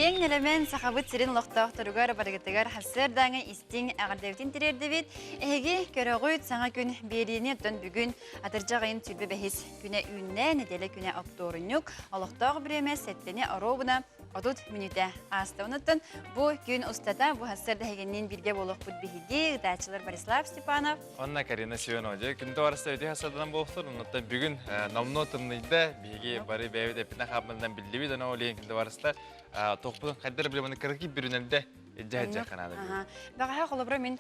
Киэҥ нэлэмэн Сахабыт сирин олохтоохторугар барыгытыгар сарсыардааҥы истиҥ эҕэрдэбитин тириэрдэбит. Эһиги көрөҕүт саҥа күн биэриини оттон бүгүн атырдьах ыйын сүүрбэ бэһис күнэ үүннэ, нэдиэлэ күнэ оптуорунньук, олохтоох бириэмэ сэттэни оруобуна 30 мүнүүтэ ааста. Онуттан бу күн устата бу сарсыарда эһигинниин бииргэ буолуохпут биһиги, ыытааччылар Борислав Степанов, Онна Карина Семенова. Дьэ, күн товарыстар үтүө хасарданан буолуохтар. Оннуттан бүгүн номнуо тымныйда. Биһиги бары бэйэбит эппитинэ хаапмытынан биллибит. Онон ол иһин күн товарыстар туохпутун хайдар билэманы кыракый бүрүнэлдэ илдьэ канада. Бэҕэһээ холобура мин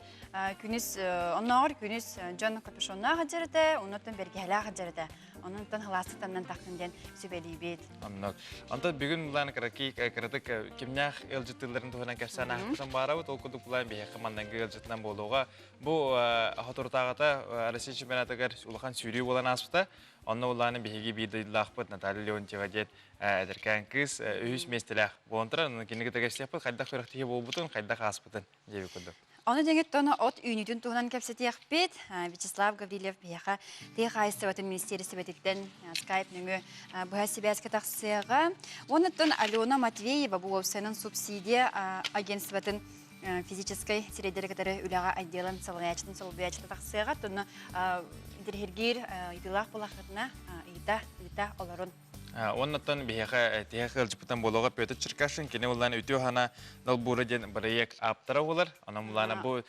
күнүс оннооҕор күнүс дьон капюшоннаах сылдьар оннуттан бэргэһэлээх сылдьар этэ. Онон халаастытаннан тахтын диэн сүбэлиибит. Оннук. Онтон бүгүн булаан кыракый кыратык кимнээх ыалдьыттыылларын туһунан кэпсээн аахпытын баарабыт. Ол курдук булаан биһиэхэ маннангы ыалдьытынан буолуоҕа. Бу соторутааҕыта Россия чемпионатыгар улахан сүүрүү буолан ааспыта. Онно улааны биһиги биир дойдулаахпыт Наталья Леонтьева диэн эдэркээн кыыс үһүс миэстэлээх буолан турар. Онон кинини кытта кэпсиэхпит, хайдах күрэхтэһии буолбутун, хайдах ааспытын диэбит курдук. Ону дьэҥит от үүнүүтүн туһунан кэпсэтиэхпит. Вячеслав Гаврильев биһиэхэ тыа хаһаайыстыбатын министиэристибэтиттэн скайп нөҥүө быһа сибээскэ тахсыаҕа. Уонуттан Алена Матвеева бу уопсайынан субсидия агентствотын физическэй сирэйдэри кытары үлэҕэ отделын салайааччытын солбуйааччыта тахсыаҕа. Онно интэриэһиргиир ыйытыылаах буоллаххытына ыйыта ыйыта олорун. Уоннаттан биһиэхэ тиһэх ыалдьыппытан буолуоҕа Петр Черкашин кини улаан үтүө хана долбуура диэн бырайыак ааптара буолар. Онон улаана бу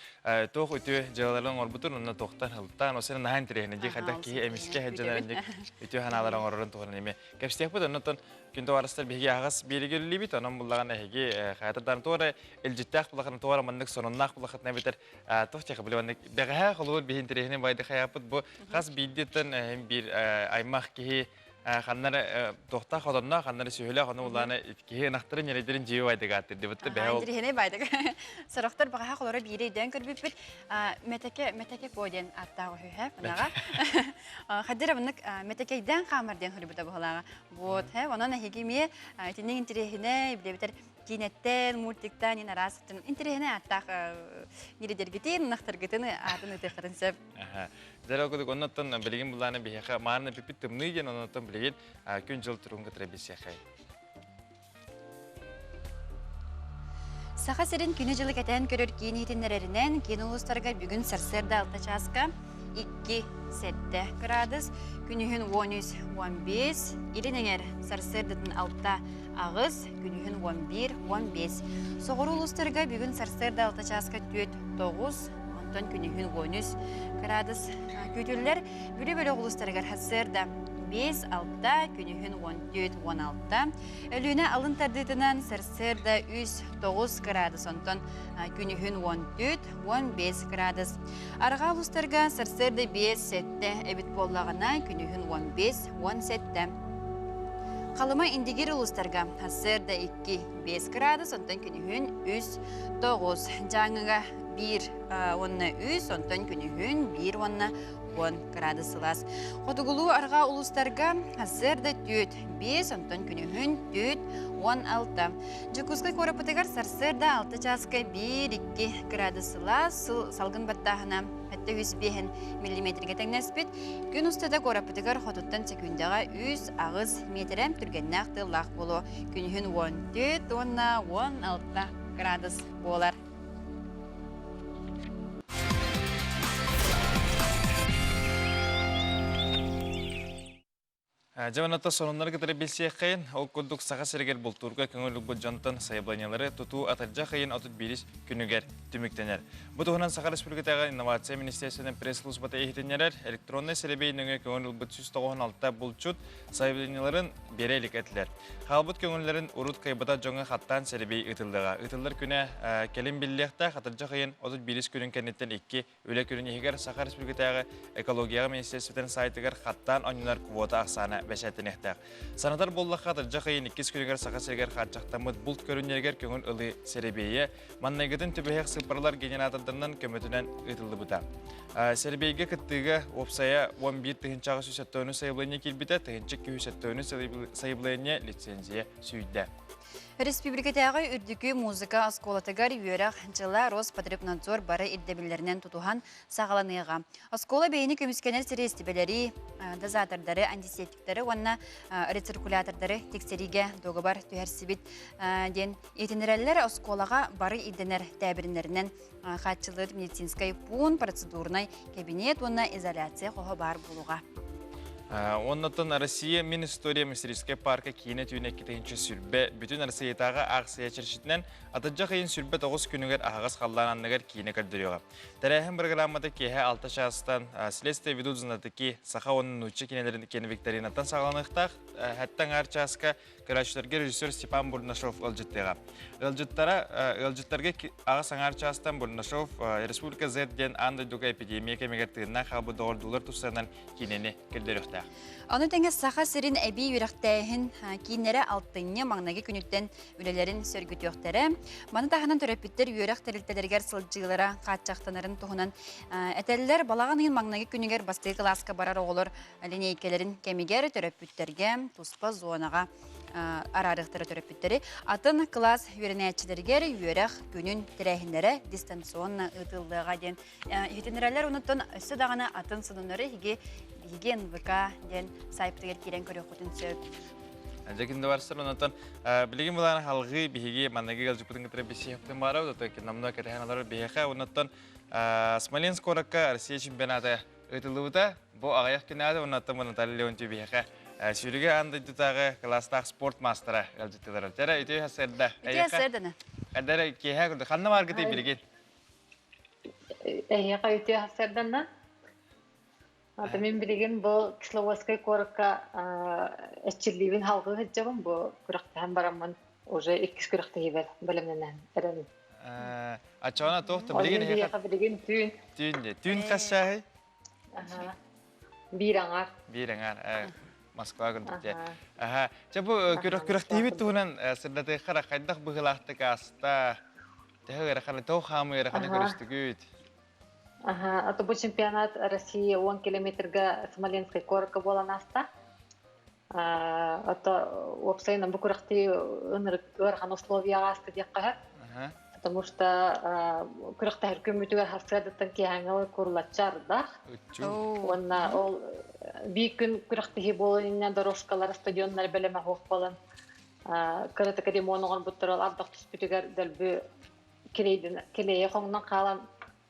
туох үтүө дьыалаларын оҥорбутун уонна туохтан ылтаан осен наһаа интэриэһинэй дии хайдах киһи эмискэ сылдьан үтүө ханаалары оҥорорун туһунан эмиэ кэпсиэхпит. Оннуттан күн товарыстар биһиги аһаҕас биэригэ үлэлиибит. Онон буллаҕына эһиги хайатардан туора илдьиттээх булахын туора маннык сонуннаах булахытына эбэтэр туох тиэхэ били маннык бэҕэһээ холобур биһи интэриэһинэй байды хайааппыт бу хас биирдиттэн биир аймах киһи ханнары туохтаах хотонноох ханнары сүһүлээх ону улаана киһи ынахтарын ньирэйдэрин дьиэ байдыгаат дибитте бэһэ ол интэриэһинэй байдык сорохтор баҕаһа холоро биири өйдөөн көрбүппүт метеке метеке ко диэн ааттаах үһү мынаҕа хаддира мынык метекейдээн хаамар диэн хоруйбута буһалааҕа вот онон эһиги эмиэ итинник интэриэһинэй билэбитэр киинэттэн, мультиктан, ин араас интэриэһинэй ааттаах ньирэдэргитин, ынахтаргытын аатын ытыаххытын сөп. Дьэ, курдук оннуттан билигин булааны биһиэхэ мааны пиппит тымныы диэн оннуттан билигин күн-дьыл туругун кытары билсиэхэй. Саха сирин күнү-дьылы кэтээн көрөр киин иһитиннэрэринэн, киин улуустарга бүгүн сарсыарда 6 чааска 2 7 кыраадыс, күнүһүн 13 15, илин эҥэр сарсыардатын 6 8, күнүһүн 11 15. Соҕуруу улуустарга бүгүн сарсыарда 6 чааска 4 9, онтон күнүһүн 13 кыраадыс күүтүллэр. Бүлүү бөлөх улуустарыгар сарсыарда 5 6, күнүһүн 14 16. Өлүөнэ алын тардыытынан сарсыарда 3 9 кыраадыс, онтон күнүһүн 14 15 кыраадыс. Арҕаа улуустарга сарсыарда 5 7 эбит буоллаҕына, күнүһүн 15 17. Халыма Индигир улуустарга сарсыарда 2 5 кыраадыс, онтон күнүһүн 3 9. Дьааҥыга 1 уонна 3, онтон күнүһүн 1 уонна 10 кыраадыс сылаас. Хотугулуу арҕаа улуустарга сарсыарда 4 5, онтон күнүһүн 4 16. Дьокуускай куораппытыгар сарсыарда 6 чааска 1-2 кыраадыс сылаас, салгын баттааһына 705 миллиметргэ тэҥнэспит. Күн устата куораппытыгар хотуттан секүндэҕэ 3-8 миэтэрэ түргэннээх тыаллаах буолуо. Күнүһүн 14 уонна 16 градус буолар. Дьэ, онно сонуннары кытары билсиэххэйин. Ол курдук Саха сиригэр бултуурга көҥүл ылбыт дьонтон сайабылыанньалары тутуу атырдьах ыйын 31 күнүгэр түмүктэнэр. Бу туһунан Саха Республикатааҕы инновация министерствотын пресс-службата иһитиннэрэр. Электроннай сэрэбиэй нөҥүө көҥүл ылбыт 196 булчут сайабылыанньаларын биэрэ илик этилэр. Хаалбыт көҥүллэрин урут кыайбатах дьоҥҥо хаттаан сэрэбиэй ыытыллыаҕа. Ыытыллар күнэ кэлин биллиэхтээх атырдьах ыйын 31 күнүн кэнниттэн икки Үлэ күнүн иһигэр Саха Республикатааҕы экологияҕа министерствотын сайтыгар хаттаан онньонор квота ахсаана бэчээтэниэхтээх. Санатар буоллахха, атырдьах ыйын иккис күнүгэр Саха сиригэр хааччахтаммыт булт көрүҥнэригэр көҥүл ылыы сэрэбиэйэ маннайгытын түбэһиэх сыыппаралар генератордарынан көмөтүнэн ыытыллыбыта. Сэрэбиэйгэ кыттыыга уопсайа 11 тыһыынчаҕа 170 сайабылыанньа киирбитэ, 1270 сайабылыанньа лицензия сүүйдэ. Республикатааҕы үрдүкү музыка оскуолатыгар үөрэх дьыла Роспотребнадзор бары ирдэбиллэринэн тутуһан саҕаланыаҕа. Оскуола бэйэни көмүскэнэр сириэстибэлэри, дозатордары, антисептиктары уонна рециркулятордары тиксэриигэ дуогабар түһэрсибит диэн иһитиннэрэллэр. Оскуолаҕа бары ирдэнэр тээбириннэринэн хааччыллыбыт медицинскэй пуун, процедурнай кэбиниэт уонна изоляция хоһо баар буолуоҕа. Оннотон Россия Мин история Мистерическай парка киинэ түүнэ 2 сүрбэ бүтүн Россиятааҕы аахсыйа чэрчитинэн атырдьах ыйын 29 күнүгэр аһаҕас халлаан анныгар киинэ көрдөрүөҕэ. Тэрээһин программата киэһэ 6 чаастан «Следствие ведут знатоки» саха уонна нуучча кинилэрин киэн викторинаттан саҕаланыахтаах. Хэттэн аар чааска Көрөөччүлэргэ режиссер Степан Бурнашов ыалдьыттыаҕа. Ыалдьыттара ыалдьыттарга аҕыс аҥаар чаастан Бурнашов Республика Z диэн аан дойдуга эпидемия кэмигэр тыыннаах хаалбыт доҕордуулар тустарынан киинэни көрдөрүөхтээх. Ону тэҥэ Саха сирин эбии үөрэхтээһин кииннэрэ алтынньы маҥнайгы күнүттэн үлэлэрин сөргүтүөхтэрэ. Маны таһынан төрөппүттэр үөрэх тэрилтэлэригэр сылдьыылара хааччахтанарын туһунан этэллэр. Балаҕан ыйын маҥнайгы күнүгэр бастакы кылааска барар оҕолор линейкэлэрин кэмигэр төрөппүттэргэ туспа зонаҕа араарыахтара төрөппүттэри атын кылаас үөрэнээччилэригэр үөрэх күнүн тэрээһиннэрэ дистанционно ыытыллыаҕа диэн иһитиннэрэллэр. Онуттан өссө даҕаны атын сонуннары биһиги биһиги НВК диэн сайтыгар киирэн көрүөххүтүн сөп. Дьэ кинди барсар онтон билигин булаан халгыы биһиги манныгы галжыпытын кытары бисиэхтин баарабыт ото намна кэтэһэн олорор биһиэхэ онтон Смоленск куоракка Россия чемпионата ыытыллыбыта. Бу аҕыйах күнээҕи уонна Наталья Леонтьева биһиэхэ сүүрүгэ аан дойдутааҕы кылаастаах спорт маастара ыалдьыттылар. Дьэрэ үтүө сарсыарда. Үтүө сарсыарданы. Эдэрэ киэһэ курдук. Ханна бааргытый билигин? Эһиэхэ үтүө сарсыарданна. Ата мин билигин бу Кисловодскай куоракка эччиллиибин халгыы сылдьабын бу күрэхтэһэн бараммын уже иккис күрэхтэһиибэр бэлэмнэнэн эрэбин. Аччаҕына туох да билигин эһиэхэ билигин түүн. Түүн де. Түүн хас чааһый? Биир аҥаар. Биир аҥаар. Москва курдук дьэ. Аха. Чэ бу күрэхтиибит туһунан сырдатыахха хайдах быһыылаахтык ааста? Төһө ыараханы, тоҕо хаамыы ыараханы көрүстүгүт? Аха, ато бу чемпионат России 10 километрга Смоленскай куоракка буолан ааста. Ото уопсайынан бу күрэхтии ыарахан условияҕа ааста диэххэ сөп. Потому что күрэхтэһэр күммүтүгэр сарсыардаттан киэһээҥҥи курулаччы ардах. Уонна ол биир күн күрэхтэһии буолан иннинэ дорожкалар, стадионнар бэлэмэ суох буолан кыратык ремонт оҥорбуттар ол ардах түспүтүгэр дэлби килэйэ хоҥнон хаалан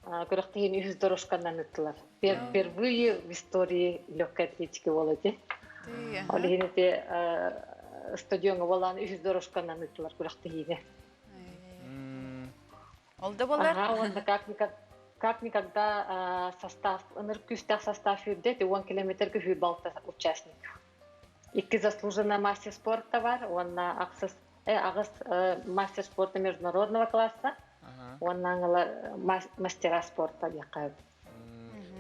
күрэхтэһиини үһүс дорожканан ыттылар. Впервые в истории легкой атлетики буола ити. Ол иһин ити стадиоҥа буолан үһүс дорожканан ыттылар күрэхтэһиини. Ол да буолар. Уонна как никогда состав, ыныр күүстээх состав үрдэ, 10 километрга сүүрбэ алта участник. Икки заслуженная мастер спорта бар, уонна ахсыс аҕыс мастер спорта международного класса, уонна аңылар мастера спорта диэххэ.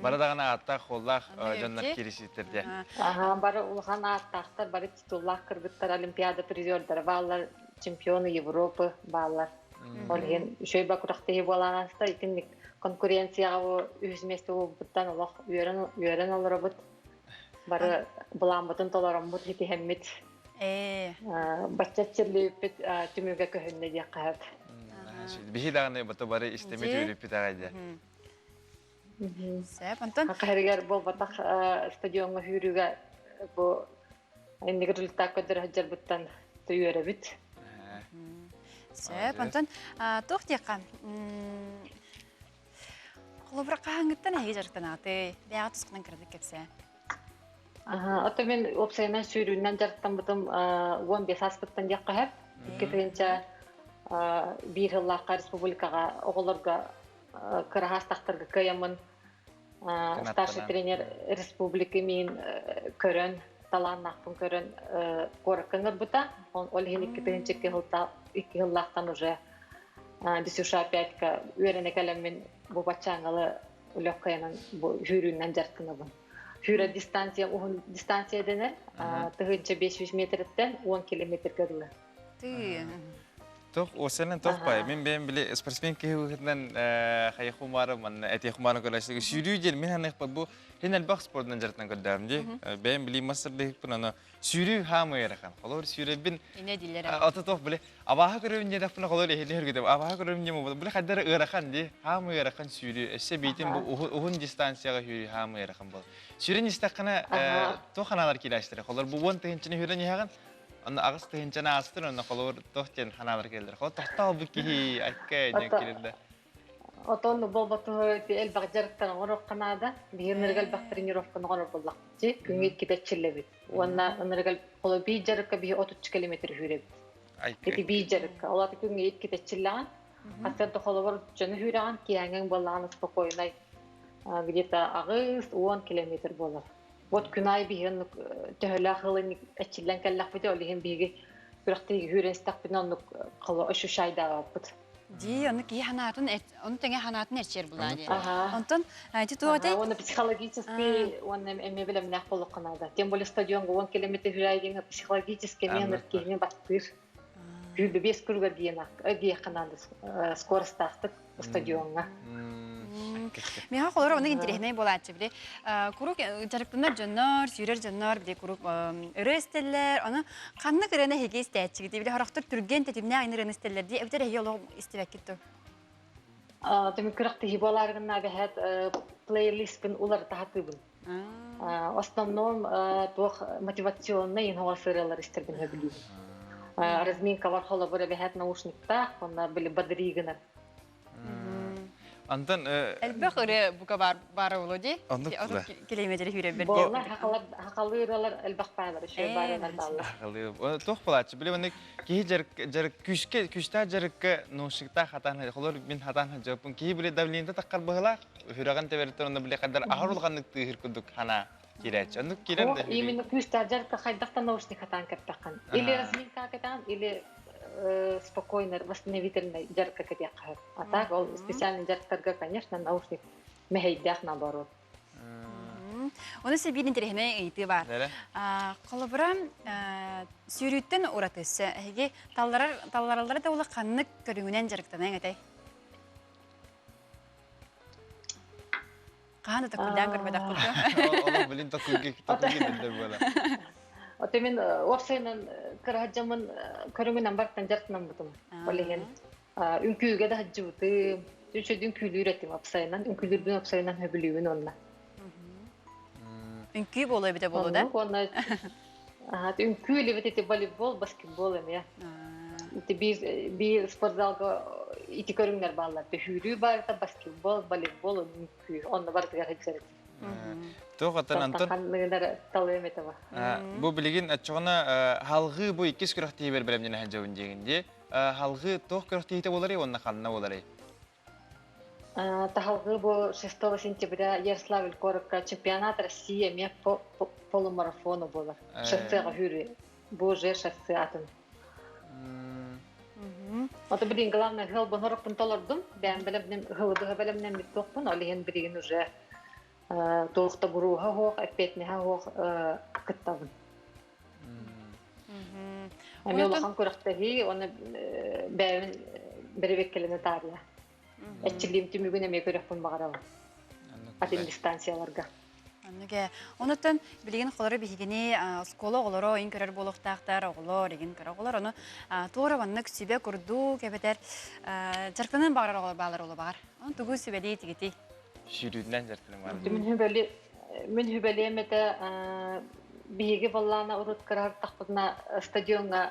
Бары даҕаны ааттаах хуоллаах дьоннор кириситтэр дии. Аха, бары улахан ааттаахтар, бары титуллаах кыргыттар, Олимпиада призердара бааллар, чемпионы Европы бааллар. Ол иһин үчүгэй бакурахтыһы буолан ааста, итинник конкуренцияҕа үһүс место буолбуттан олох үөрэн үөрэн олоробут. Бары былааммытын толороммут, ситиһэммит. Бачча чирлүүппүт түмүгэ көһүннэ диэххэ сөп. Биһи даҕаны бото бары истэмит үөрүппүт аҕай Сөп, онтон Хаһырыгар буолбатах стадиоҥҥа сүүрүүгэ бу инники результат көрдөрө сылдьарбыттан үөрэбит. Сөп, онтон туох диэххэ холобура хаһааҥҥыттан эһиги дьарыктанаатый? Бэйэҕэ тускунан кыратык кэпсээ. Ото мин уопсайынан сүүрүүнэн дьарыктаммытым 15 ааспыттан диэххэ сөп. 2001 сыллаахха республикаҕа оҕолорго кыраһаастахтарга кыайаммын старший тренер республики миин көрөн талааннаахпын көрөн куоракка ыҥырбыта. Ол иһин 2002 сыллаахтан уже Дюсюша опять-ка үөрэнэ кэлэммин бу баччааҥҥалы легкаянан бу сүүрүүнэн дьарыктанабын. Сүүрэр дистанция уһун дистанция дэнэр 1500 метрттэн 10 километрга дылы. Ты. Тох осенен тох пай. Мин бэйэм били спортсмен киһи быһыытынан хайахумары манна этиэхумары көрөсүг. Сүүрүү диэн мин ханыхпа бу хин элбэх спордунан дьарыктан көрдөһөм дии. Бэйэм били мастер быһыыппын аны сүүрүү хаамы ыарахан. Холобур сүүрэбин Ине дилер. Ата тох били абааһы көрөбүн диэтэхпинэ холобур эһили хөргүтэ абааһы көрөбүн диэн буолбут. Били хайдары ыарахан дии. Хаамы ыарахан сүүрүү. Өссө биитин бу уһун дистанцияга сүүрүү хаамы ыарахан бол. Сүүрэн истэххинэ туох ханаалар киирээчтэрэ. Холобур бу 10 тыһыынчаны сүүрэн иһэҕин Онно 8 тыһыынчаны аастыр, онно холобур туох диэн ханаалар кэллэр. Хол тохтоол бу киһи айка диэн кирилдэ. Отон болботуһу элбэх дьарыктан оҥоруохха наада. Биһи ынырык элбэх тренировканы оҥорор буоллахпыт. Күҥҥэ иккитэ эрчиллэбит. Уонна ынырык холо биир дьарыкка биһи 33 километр сүүрэбит. Ити биир дьарыкка. Ол аты күҥҥэ иккитэ эрчиллэҕин. Хасыарда холобур дьону сүүрэҕин, киэһэҥҥин буоллаҕына спокойнай где-то 80 километр буолар. Вот күн аайы биһиги оннук төһөлөөх ылын эрчиллэн кэллэхпит, ол иһин биһиги күрэхтэһиигэ сүүрэн истэхпитинэ оннук холо ощущайдаабаппыт. Дии, ону киһи ханаатын, ону тэҥэ ханаатын эрчийэр булаа дии. Онтон ити туох этэй? Уонна психологически уонна эмиэ билэмнээх буолуохха наада. Тем более стадионга 10 километр хүрээйиҥ психологически эмиэ ыныр киһини баттыыр. 25 күргэр диэххэ наада скоростаахтык стадиоҥҥа. Миэхэ холоро оннук интэриэһинэй буолааччы били куруук дьарыктанар дьоннор, сүүрэр дьоннор били куруук ырыа истэллэр, ону ханнык ырыаны эһиги истээччигит? Били сорохтор түргэн тэтимнээх ырыаны истэллэр дии, эбэтэр эһиги олох истибэккит дуо? Түмүк күрэхтэһии буолаарыгынна бэһэт плейлистпин уларыта сатыыбын. В основном туох мотивационный инһоҕор ырыалар истэрбин сөбүлүүбүн. Разминкалар холобур эбэһэт наушниктаах, онно били бодрий гынар. Антон Элбэх ырыа бука бар баара боло дии. Оннук да. Километр сүүрэрбэр. Буолла хахалыы ырыалар элбэх баалар, үчүгэй баарылар бааллар. Хахалыы. Туох буолааччы? Били маннык киһи дьарык дьарык күүскэ күүстээх дьарыкка наушниктаах хатаан холор мин хатаан сылдьыбыппын. Киһи били давлениета таххар быһылаах, сүрэҕин тэбэриттэн онно били хаддар аһар улаханнык тыыһыр курдук ханаа киирээччи. Оннук киирэн да Именно күүстээх дьарыкка хайдах да наушник хатаан кэппэххин. Или разминка кэтаан, или спокойно восстановительный дьарыкка кэтиэххэ сөп. А так ол специальный дьарыктарга, конечно, наушник мэһэйдээх наоборот. Оны биир интэриэһинэй ыйытыы баар. Холобура, сүүрүүттэн уратысы эһиги талларар таллараллара да ула ханнык көрүҥүнэн дьарыктанаҥ этэй? Хаһан да такуйдаан көрбөтөхпүт Ол билин такуйга такуйга биллэр буола. Ото мин уопсайынан кыраһадьаммын көрүҥүнэн бартан дьарыктанаммытым. Ол иһин үҥкүүгэ да сылдьыбытым. Үчүгэй үҥкүүлүүр этим уопсайынан. Үҥкүүлүүрбүн уопсайынан сөбүлүүбүн уонна. Үҥкүү буолуо эбитэ буолуо да? Уонна үҥкүү илибит ити волейбол, баскетбол эмиэ. Ити биир биир спортзалга ити көрүҥнэр бааллар. Сүүрүү барыта баскетбол, волейбол, үҥкүү. Онно барытыгар сылдьар этим. Туох аттан Антон? Ханныгынар талыам этэ ба. Бу билигин оччоҕуна халҕыы бу иккис күрэхтэһиибэр бэлэмнэнэ сылдьабын диэгин дии. Халҕыы туох күрэхтэһиитэ буоларый уонна ханна буоларый? Таһалгы бу 6 сентября Ярославль куоракка чемпионат России эмиэ по полумарафону буолар. Шоссеҕа сүүрүү. Бу уже шоссе атын. Ото билин главное ыал бонорокпун толордум. Бэйэм бэлэмнем ыһылыбыһа бэлэмнэммит туохпун. Ол иһин билигин уже туох да буруоһа суох, эппиэтинэһэ суох кыттабын. Эмиэ улахан күрэхтэһии уонна бэйэбин бэрэбиэркэлэнэ таарыйа. Эрчиллиим түмүгүн эмиэ көрүөхпүн баҕарабын. Атын дистанцияларга. Оннук Онуттан билигин холоро биһигини оскуола оҕолоро ойун көрөр буолуохтаахтар, оҕолор, игин кыра оҕолор, ону туора маннык сүбэ курдук эбэтэр дьарыктанан баҕарар оҕолор баалар оло баҕар. Оны тугу сүбэлии тигити? Сүүрүүтүнэн дьарыктанан баҕар. Мин сүбэлиэм этэ биһиги баллаана урут кыраһартахпытына стадиоҥҥа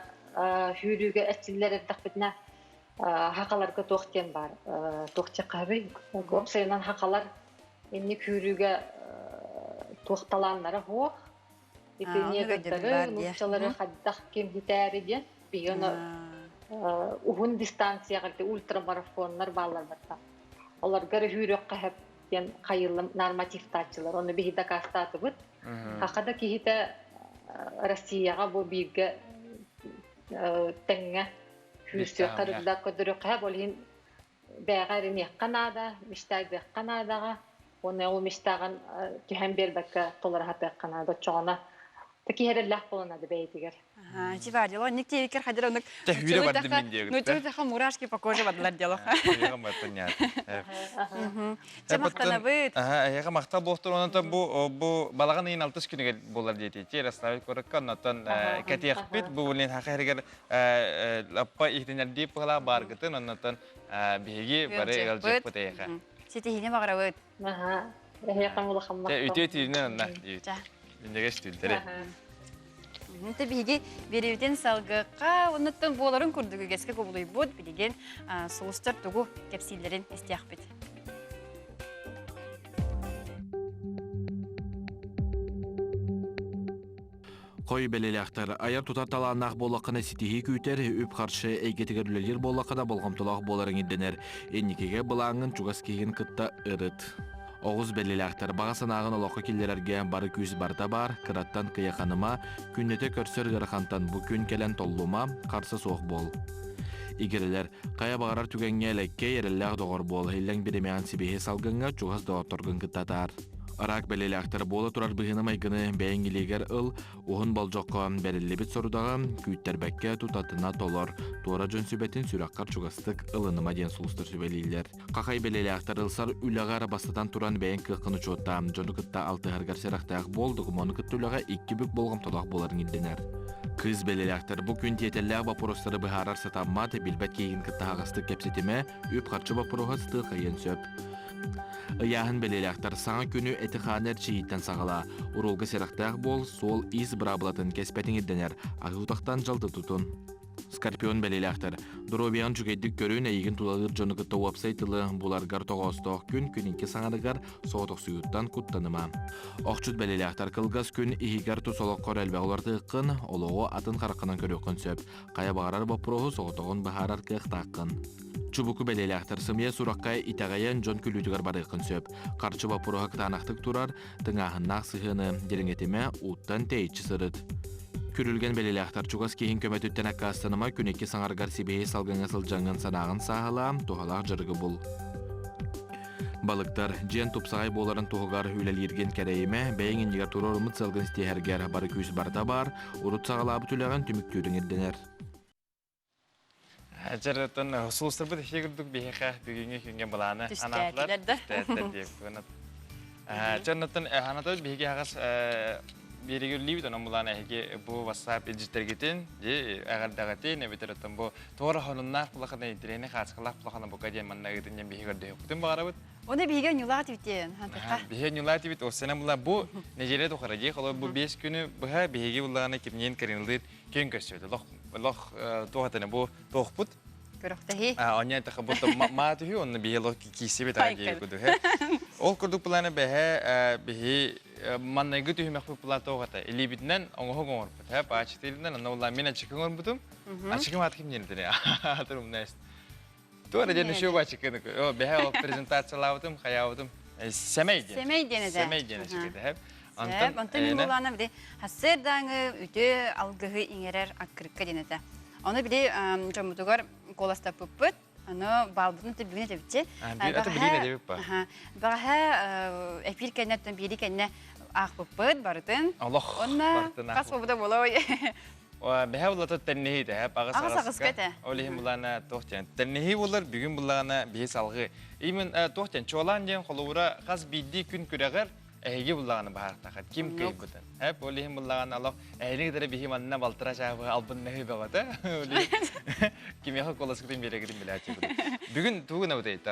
сүүрүүгэ эрчиллэр эрдэхпитинэ хахаларга туох диэн баар туох чаххабый уопсайынан хахалар инник сүүрүүгэ туох талааннара суох ити негрдары нууччалары хайдах ким хитээри диэн биһиги ону уһун дистанцияҕа ультрамарафоннар бааллар барта олорго сүүрүөххэ сөп диэн хайыллым нормативтааччылар ону биһи дакаастаатыбыт хаха да киһитэ Россияҕа бу бииргэ тэҥҥэ күүрсүөххэ рюкзак көрдөрүөххэ ол иһин бэйэҕэ эриниэххэ наада мечтайдыахха наадаҕа уонна ол мечтаҕын түһэн биэрбэккэ толоро сатыахха наада оччоҕуна. Киһэрэллээх буолан ады бэйэтигэр. Ити бар дело, ник тиэбиккэр хадыр оннук Тэһүүрэ бардым мин диэгит. Нуччалыйдаха мурашки по коже бардылар дело. Чэ махтанабыт. Эһиэхэ махтал буолтур онон бу бу балаҕан ыйын алтыс күнүгэр буолар диэтии Ярославль куоракка оннотон кэтиэхпит бу блин хаха эригэр лаппа иһитинэрдии пыһалаах бааргытын оннотон биһиги бары ыалдьыппыт эйиэхэ. Ситиһиини баҕарабыт. Аха. Эһиэхэ улахан махтал. Үтүө түүнү онно. Минньигэс түүнтэри. Инте биһиги биэрэбитин салгыахха, оннуттан буоларын курдук үгэскэ кубулуйбут, билигин сулустар тугу кэпсииллэрин истиэхпит. Хой бэлэлээхтэр айар-тутар талааннаах буоллаххына ситиһии күүтэр, үп-харчы эйгэтигэр үлэлиир буоллаххына болҕомтолоох буоларыҥ ирдэнэр. Инникигэ былааҥҥын чугас киһигин кытта ырыт. Оҕус бэлэлээхтэр баҕа санааҕын олоххо киллэрэргэ бары күүс барыта баар, кыраттан кыйаханыма, күннэтэ көрсөр ыарахантан бу күн кэлэн толлума, харса суох буол. Игирэлэр, хайа баҕарар түгэҥҥэ элэккэй, эрэллээх доҕор буол, иллэҥ биримэҕин сибиһи салгыҥҥа чугас доҕотторгун кытта атаар. Рак бэлиэлээхтэр буола турар быһыыны-майгыны бэйэҥ илиигэр ыл, уһун болдьоххо бэриллибит сорудаҕы күүттэрбэккэ тутатына толор, туора дьон сүбэтин сүрэххэр чугастык ылыныма диэн сулустар сүбэлииллэр. Хахай бэлиэлээхтэр ылсар үлэҕэр бастатан туран бэйэҥ кыаххын учуоттаа, дьону кытта алтыһаргар сэрэхтээх буол, докумуону кытта үлэҕэ икки бүк болҕомтолоох буоларыҥ ирдэнэр. Кыыс бэлиэлээхтэр бу күн тиэтэллээх боппуруостары быһаарар сатаммат, билбэт киһигин кытта аһаҕастык кэпсэтимэ, үп-харчы боппуруоһа сытыырхайыан сөп. Ыйааһын бэлиэлээхтэр саҥа күнү эти-хааны эрчийииттэн саҕалаа. Уруулга сэрэхтээх буол, суол-иис быраабылатын кэспэтиҥ ирдэнэр, аһыы утахтан дьалты тутун. Скорпион бэлиэлээхтэр доруобуйаҕын үчүгэйдик көрүн, эйигин тулалыыр дьону кытта уопсай тылы буларгар тоҕоостоох күн күн икки саҥарыгар соҕотохсуйууттан куттаныма. Охчут бэлиэлээхтэр кылгас күн иһигэр тус олоххор элбэх уларытыаххын, олоҕу атын хараххынан көрүөххүн сөп. Хайа баҕарар боппуруоһу соҕотоҕун быһаарар кыахтааххын. Чубуку бэлиэлээхтэр сымыйа сурахха итэҕэйэн дьон күлүүтүгэр барыаххын сөп. Харчы боппуруоһа кытаанахтык турар, тыҥааһыннаах сыһыаны дириҥэтимэ, ууттан тэйиччи сырыт. Күрүлгэн бэлиэлээхтэр чугас киһиҥ көмөтүттэн аккаастаныма күн икки саҥаргар сибиэһэй салгыҥҥа сылдьаҥҥын санааҕын сааһылаа, туһалаах дьарыгы бул. Балыктар, дьиэн тупсаҕай буоларын туһугар үлэлииргин кэрэйимэ, бэйэҥ иннигэр туруоруммут сыалгын ситиһэргэр бары күүс барыта баар, урут саҕалаабыт үлэҕин түмүктүүрүҥ ирдэнэр. Дьэрэтэн сулустарбыт эһиги курдук биһиэхэ бүгүҥҥү күҥҥэ былааны анаатылар. Түстээтлэр да. Чоннотон ханатабыт биһиги аҕас биэригүллүүбүт онон булаан эһиги бу WhatsApp илдьиттэргитин ди эҕэрдэҕитин эбэтэр оттон бу туора хонуннаах булахана интириэни хаачыкалаах булахана бука диэн манна ыытын диэн биһиги көрдөһүөхпүтүн баҕарабыт. Оны биһиги ньулаат ибитиэн хантыкка. Биһиги ньулаат ибит осена була бу неделя тухары дии холор бу 5 күнү быһа биһиги буллаҕына кимниин Кариналыыр күн көрсүөтэ. Лох лох туох этene бу туохпут Көрөхтөһи. Онья таха бу маа түһү онно биһи лох киисибит аа дии кудуһ. Ол курдук планы бэһэ биһи маннайгы түһүмэхпит була туох этэ илиибитинэн оҥоһук оҥорбут һэ паачытыырынан онно булла мин ачыкы оҥорбутум ачыкым аат ким диэн атыр умнайс Туора диэн үшүө бачыкыны бэһэ ол презентациялаабытым хайаабытым сэмэй диэн Сэмэй диэн этэ. Сэмэй диэн ачыкыта һэп Онтон онтон мин булаана били хассыырдааҥы үтүө алгыһы иҥэрэр аккырыкка диэн этэ. Ону били дьоммутугар куоластаппыппыт. Аны баалбытын түбүгүн этэбитчи. Аты билиин этэбит ба. Баҕаһа эфир кэннэ биири кэннэ аахпыппыт барытын. Олох. Онна хас буолбута буолуой. Бэһэ булата тэнниһи тэһэ аҕыс Аҕыс аҕыска этэ. Ол иһин булаана туох диэн тэнниһи булар бүгүн буллаҕына биһи салгыы. Именно туох диэн чуолаан диэн холобура хас биирдии күн күрэҕэр эһиги буллаҕына баһаартахат ким кыайбытын. Эп ол иһин буллаҕына олох эһини кытары биһи манна балтара чаабы албыннаһыы бөҕөтө. Кимиэхэ куоласкытын биэрэгитин билээччи. Бүгүн тугу гынабыт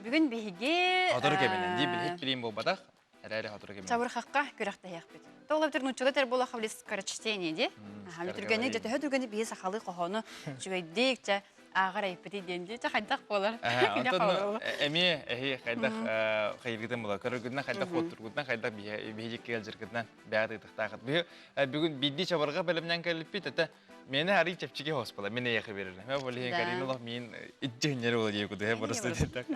Бүгүн биһиги Хотору кэминэн дии билиһит билиим буолбатах. Эрээри хотору кэминэн. Чабырхахха күрэхтэһиэхпит. Тоҕо бүтүр нууччалыы этэр буоллахха били скорочтение дии. Түргэнник дьэ төһө түргэнник биһи сахалыы хоһоону үчүгэйдик чэ ааҕар эйпити диэн дии. Чэ хайдах буолар? Онтон эмиэ эһи хайдах хайыргытын була көрөргүтүнэн хайдах хуоттургутунан хайдах биһи кыалдьыргытынан бэйэ тыытыхтаахыт. Бүгүн биирдии чабырҕа бэлэмнээн кэлиппит этэ. Мені арый чэпчэки хоспала, мен эйэхэ берерин. Мэ болиһин Карина олох миин итчиһиннери була дии куду, просто так.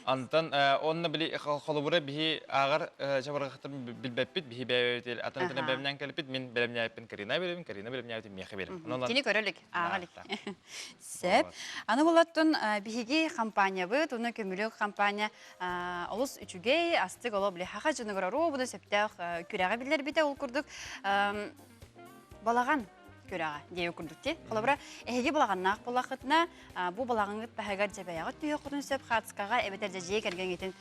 Антон онно били холобура биһи ааҕар чабырҕахтарын билбэппит, биһи бэйэбит атын атын бэлэмнээн кэлбит, мин бэлэмнээбиппин Карина беребин, Карина бэлэмнээбитин миэхэ берем. Кини көрөлүк, ааҕалык. Сөп. Аны булаттын биһиги компаниябыт, уна көмүлүк компания олус үчүгэй, астык оло били хаха дьонугар оруобуна сөптөөх күрэҕи биллэрбитэ ол курдук балаҕан күрэҕэ диэби курдук ти. Холобура, эһиги балаҕаннаах буоллаххытына, бу балаҕаҥҥыт таһыгар дьэбэйэҕит түһүөххүтүн сөп хаацкаҕа эбэтэр дьэ дьиэ кэргэҥҥитин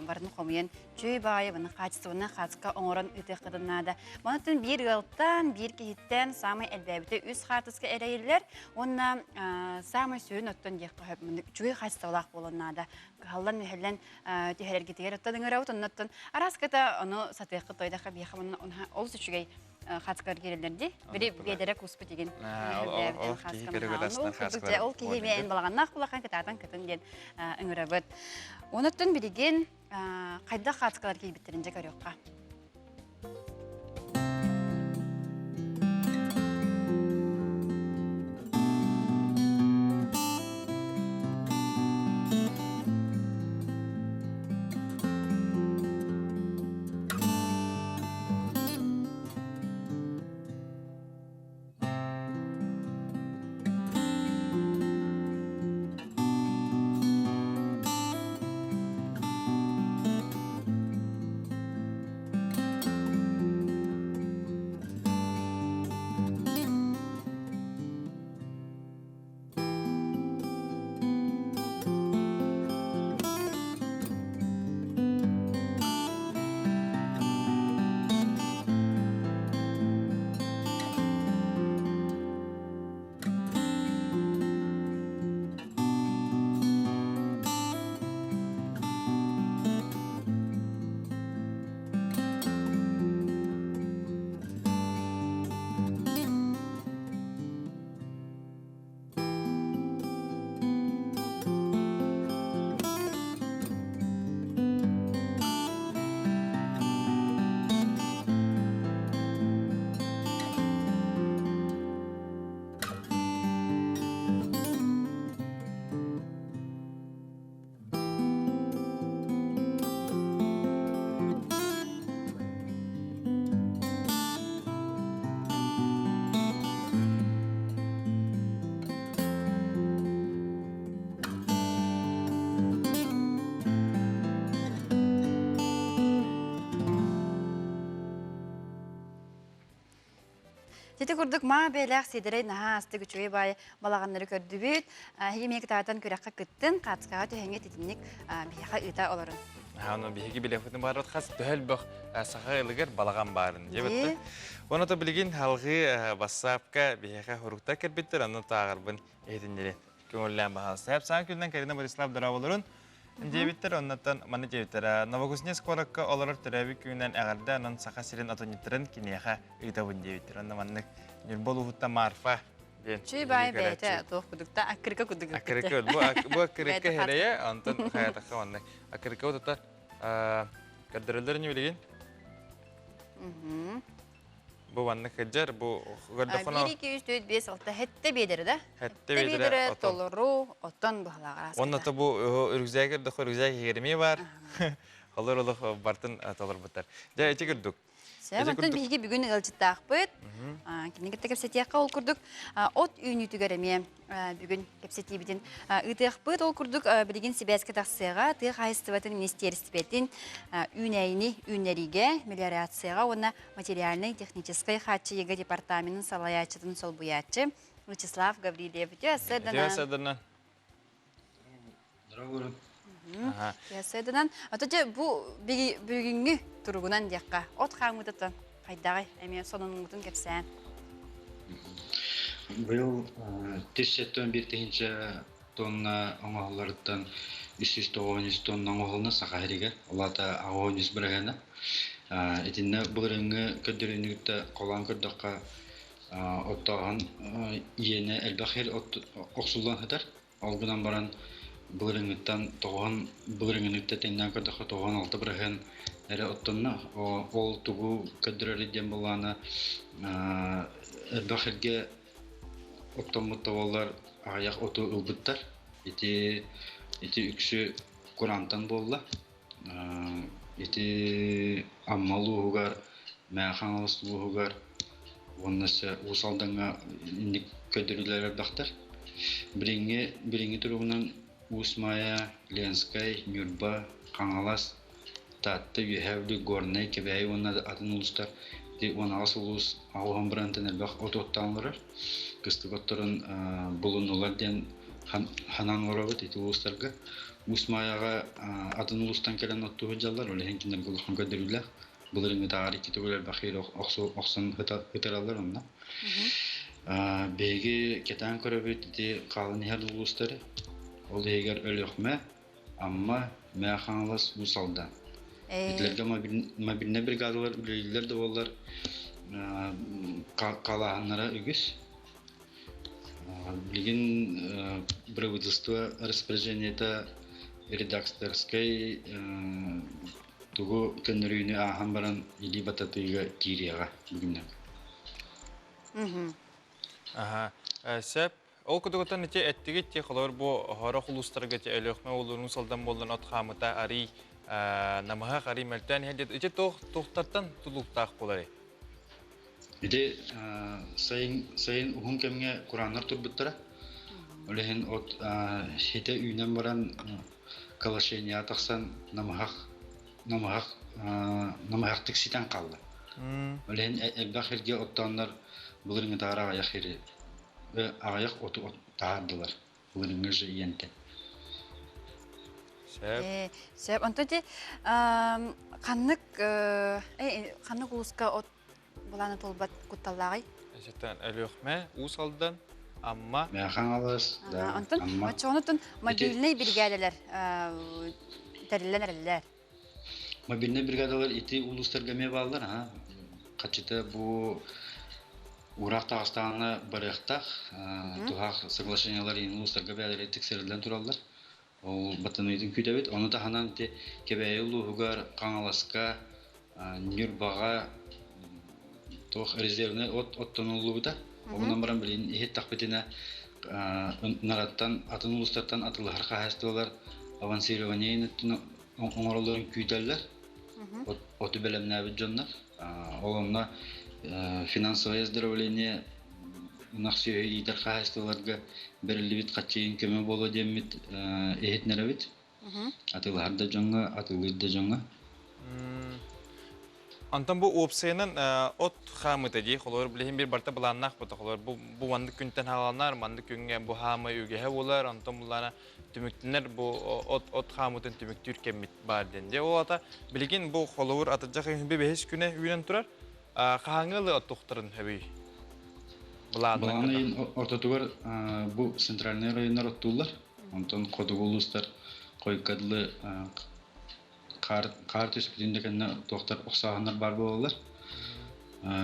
барын хомуйан чүй баайы баны хаачыстыбаннай хаацка оҥорон ыытыаххытын наада. Манытын биир ыалтан, биир киһиттэн саамай элбээбитэ үс хаартыска эрэйиллэр уонна саамай сүрүн оттон диэххэ сөп үчүгэй хаачыстыбалаах буолуон наада. Кыһаллан-мүһэллэн түһэрэргитигэр оттон ыҥырабыт, оннуттан араас кыта ону сатыаххыт тойдахха биэхэ олус үчүгэй хацкар киирэллэр дии. Били биэдэрэ куспут игин. Ол киһи мен балаҕаннаах улахан кытаатан кытын диэн ыҥырабыт. Онуттан билигин хайдах хацкалар киирбиттерин дьэ көрүөххэ. Ити курдук маа бээлээх сиэдэрэй наһаа астык үчүгэй баайы балаҕаннары көрдүбүт. Эһиги эмиэ кытаатан күрэххэ кыттын, хаацкаҕа түһэҥҥэ титинник биһиэхэ ыыта олорун. Аны биһиги билэхпитин баарбыт хас төһө элбэх саха ылыгар балаҕан баарын диэбиттэр. Оны то билигин халҕыы бассаапка биһиэхэ хуруктар кэлбиттэр, онно тааҕарбын иһитиннэрин. Көҥүллээн баһаалыста. Сэп саҥа күнүнэн Карина Борислав дорооболорун диэбиттэр, оннуттан манна диэбиттэр. Новокузнецк куоракка олорор төрөөбүт күнүнэн эҕэрдэ, онон Саха сирин отонньуттарын киниэхэ ыытабын диэбиттэр. Онно маннык Ньурба улууһуттан Марфа диэн Чүй баай бэйэтэ туох кудукта аккырыка кудук Аккырыка бу бу аккырыка херэйэ, онтон хаятахха маннык аккырыка утата көрдөрөллөр ини билигин. Бу маннык кырдьар, бу көрдөххүнэ... 1, 2, 3, 4, 5, 6, хэтте биэдэрэ да? Хэтте биэдэрэ толору оттон быһалааҕар Онно то бу үрүкзээг көрдөххө үрүкзээг иһигэр бар. Олор олох бартын толорбуттар. Дьэ, ити курдук. Сөп, онтон биһиги бүгүн ыалдьыттаахпыт. Кинини кытта кэпсэтиэххэ ол курдук от үүнүүтүгэр эмиэ бүгүн кэпсэтиибитин ыытыахпыт. Ол курдук билигин сибээскэ тахсыаҕа тыа хаһаайыстыбатын министиэристибэтин үүнээйини үүннэриигэ, мелиорацияҕа уонна материальнай-техническэй хааччыйыыга департаменын салайааччытын солбуйааччы Вячеслав Гаврильев. Үтүө Үтүө Здорово. Үтүө Ото дьэ бу бүгүҥҥү туругунан диэххэ от хаамыытыттан хайдаҕый эмиэ сонунугутун кэпсээн. Быйыл 171 тыһыынча тонна оҥоһулларыттан 393 тонна оҥоһулунна Саха сиригэр, ол аата 83 бырыһыана. Итиннэ былырыыҥҥы көрдөрүүнү кытта холоон көрдөххө, оттооһун иэнэ элбэх сир охсуллан сытар. Ол гынан баран былырыыҥҥыттан тоҕуһун былырыыҥҥыныттан тэҥнээн көрдөххө 96 бырыһыан эрэ оттонно. Ол тугу көрдөрөр диэн буоллаҕына Элбэх сиргэ оттоммут тоболлор аҕыйах оту ылбыттар. Ити ити үксү кураантан буолла. Ити Амма улууһугар, Мэҥэ Хаҥалас улууһугар уонна өссө Уус Алдаҥҥа инник көрдөрүүлэр элбэхтэр. Билиҥҥи билиҥҥи туругунан Уус Маайа, Ленскэй, Ньурба, Хаҥалас, Таатта, Үөһээ Бүлүү, Горнай, Кэбээйи уонна атын улуустар ити 18 улуус 80 бырыһыантан элбэх от оттоон олорор. Кыстык отторун булуннулар диэн ханан олоробут ити улуустарга. Уус Маайаҕа атын улуустан кэлэн оттуу сылдьаллар, ол иһин кинилэргэ улахан көрдөрүүлээх. Былырыыҥҥытааҕар икки төгүл элбэх иһи охсон ытыраллар онно. Биһиги кэтээн көрөбүт ити хаалан иһэр улуустары. Ол иһигэр Өлүөхүмэ, Амма, Мэҥэ Хаҥалас, Уус Алдан. Итилэргэ мобильнай бригадалар үлэлииллэр да буоллар халааһыннара үгүс. Билигин правительство распоряжениета редакторскай тугу көннөрүүнү ааһан баран илии бататыыга киириэҕэ бүгүннэн. Аха. Сөп. Ол кудугутан ити эттигит ти холор бу хорох улуустарга ти Өлүөхмэ улуурун салдан буоллан от хаамыта арый намыһах арый мөлтөөн иһэр ити туох туохтартан тулуктаах буоларый? Ити сайын сайын уһун кэмҥэ курааннар турбуттара. Ол иһин от ситэ үүнэн баран колошения тахсан намыһах намыһах намыһахтык ситэн хаалла. Ол иһин элбэх сиргэ оттооннор былырыҥҥытааҕар аҕыйах сири аҕыйах оту таһаардылар былырыҥҥы же иэнтэн. Сөп. Сөп. Онтон ити ханнык ханнык улууска от былаана туолбат кутталлааҕый? Эсеттен Өлүөхмэ, Уус Алдан, Амма. Хаҥалас, да, Онтон Амма. оччоҕунутун мобильнай биригээдэлэр тэриллэн эрэллэр. Мобильнай бригадалар ити улуустарга эмиэ бааллар, аха. Хаччыта бу Уураах таҕыстаҕына барыахтаах, туһаах соглашениелар иһин улуустарга бэйэлэрэ тиксэриллэн тураллар. Ол баттаныытын күүтэбит. Ону таһынан ити Кэбээйи улууһугар, Хаҥаласка, Ньурбаҕа туох резервнэй от оттонуллубута. Онон баран билигин иһиттэхпитинэ нараттан атын улуустартан атылаһар хаһаайыстыбалар авансирование оҥороллорун күүтэллэр. Оту бэлэмнээбит дьоннор. Ол онно финансовое оздоровление ынах сүөһү иитэр хаһаайыстыбаларга бэриллибит хаччыйын көмө буолуо диэммит иһитинэрэбит. Атыылаһар да дьоҥҥо, атыылыыр да дьоҥҥо. Онтон бу уопсайынан от хаамыыта дии, холобур, билигин биир барыта былааннаах буолта, холобур, бу бу маннык күнтэн хааланар, маннык күҥҥэ бу хаамыы үгэһэ буолар, онтон буллаана түмүктэнэр бу от от хаамыытын түмүктүүр кэммит баар диэн. Дьэ ол ата билигин бу холобур атырдьах ыйын бэһис күнэ үүнэн турар. Хаһааҥҥы ылы оттуохтарын сөбүй? Былаан ыйын ортотугар бу центральный районнар оттууллар. Онтон хотугу улуустар хойукка дылы хаар, хаар түспүтүн да кэннэ туохтар охсооһуннар баар буолаллар.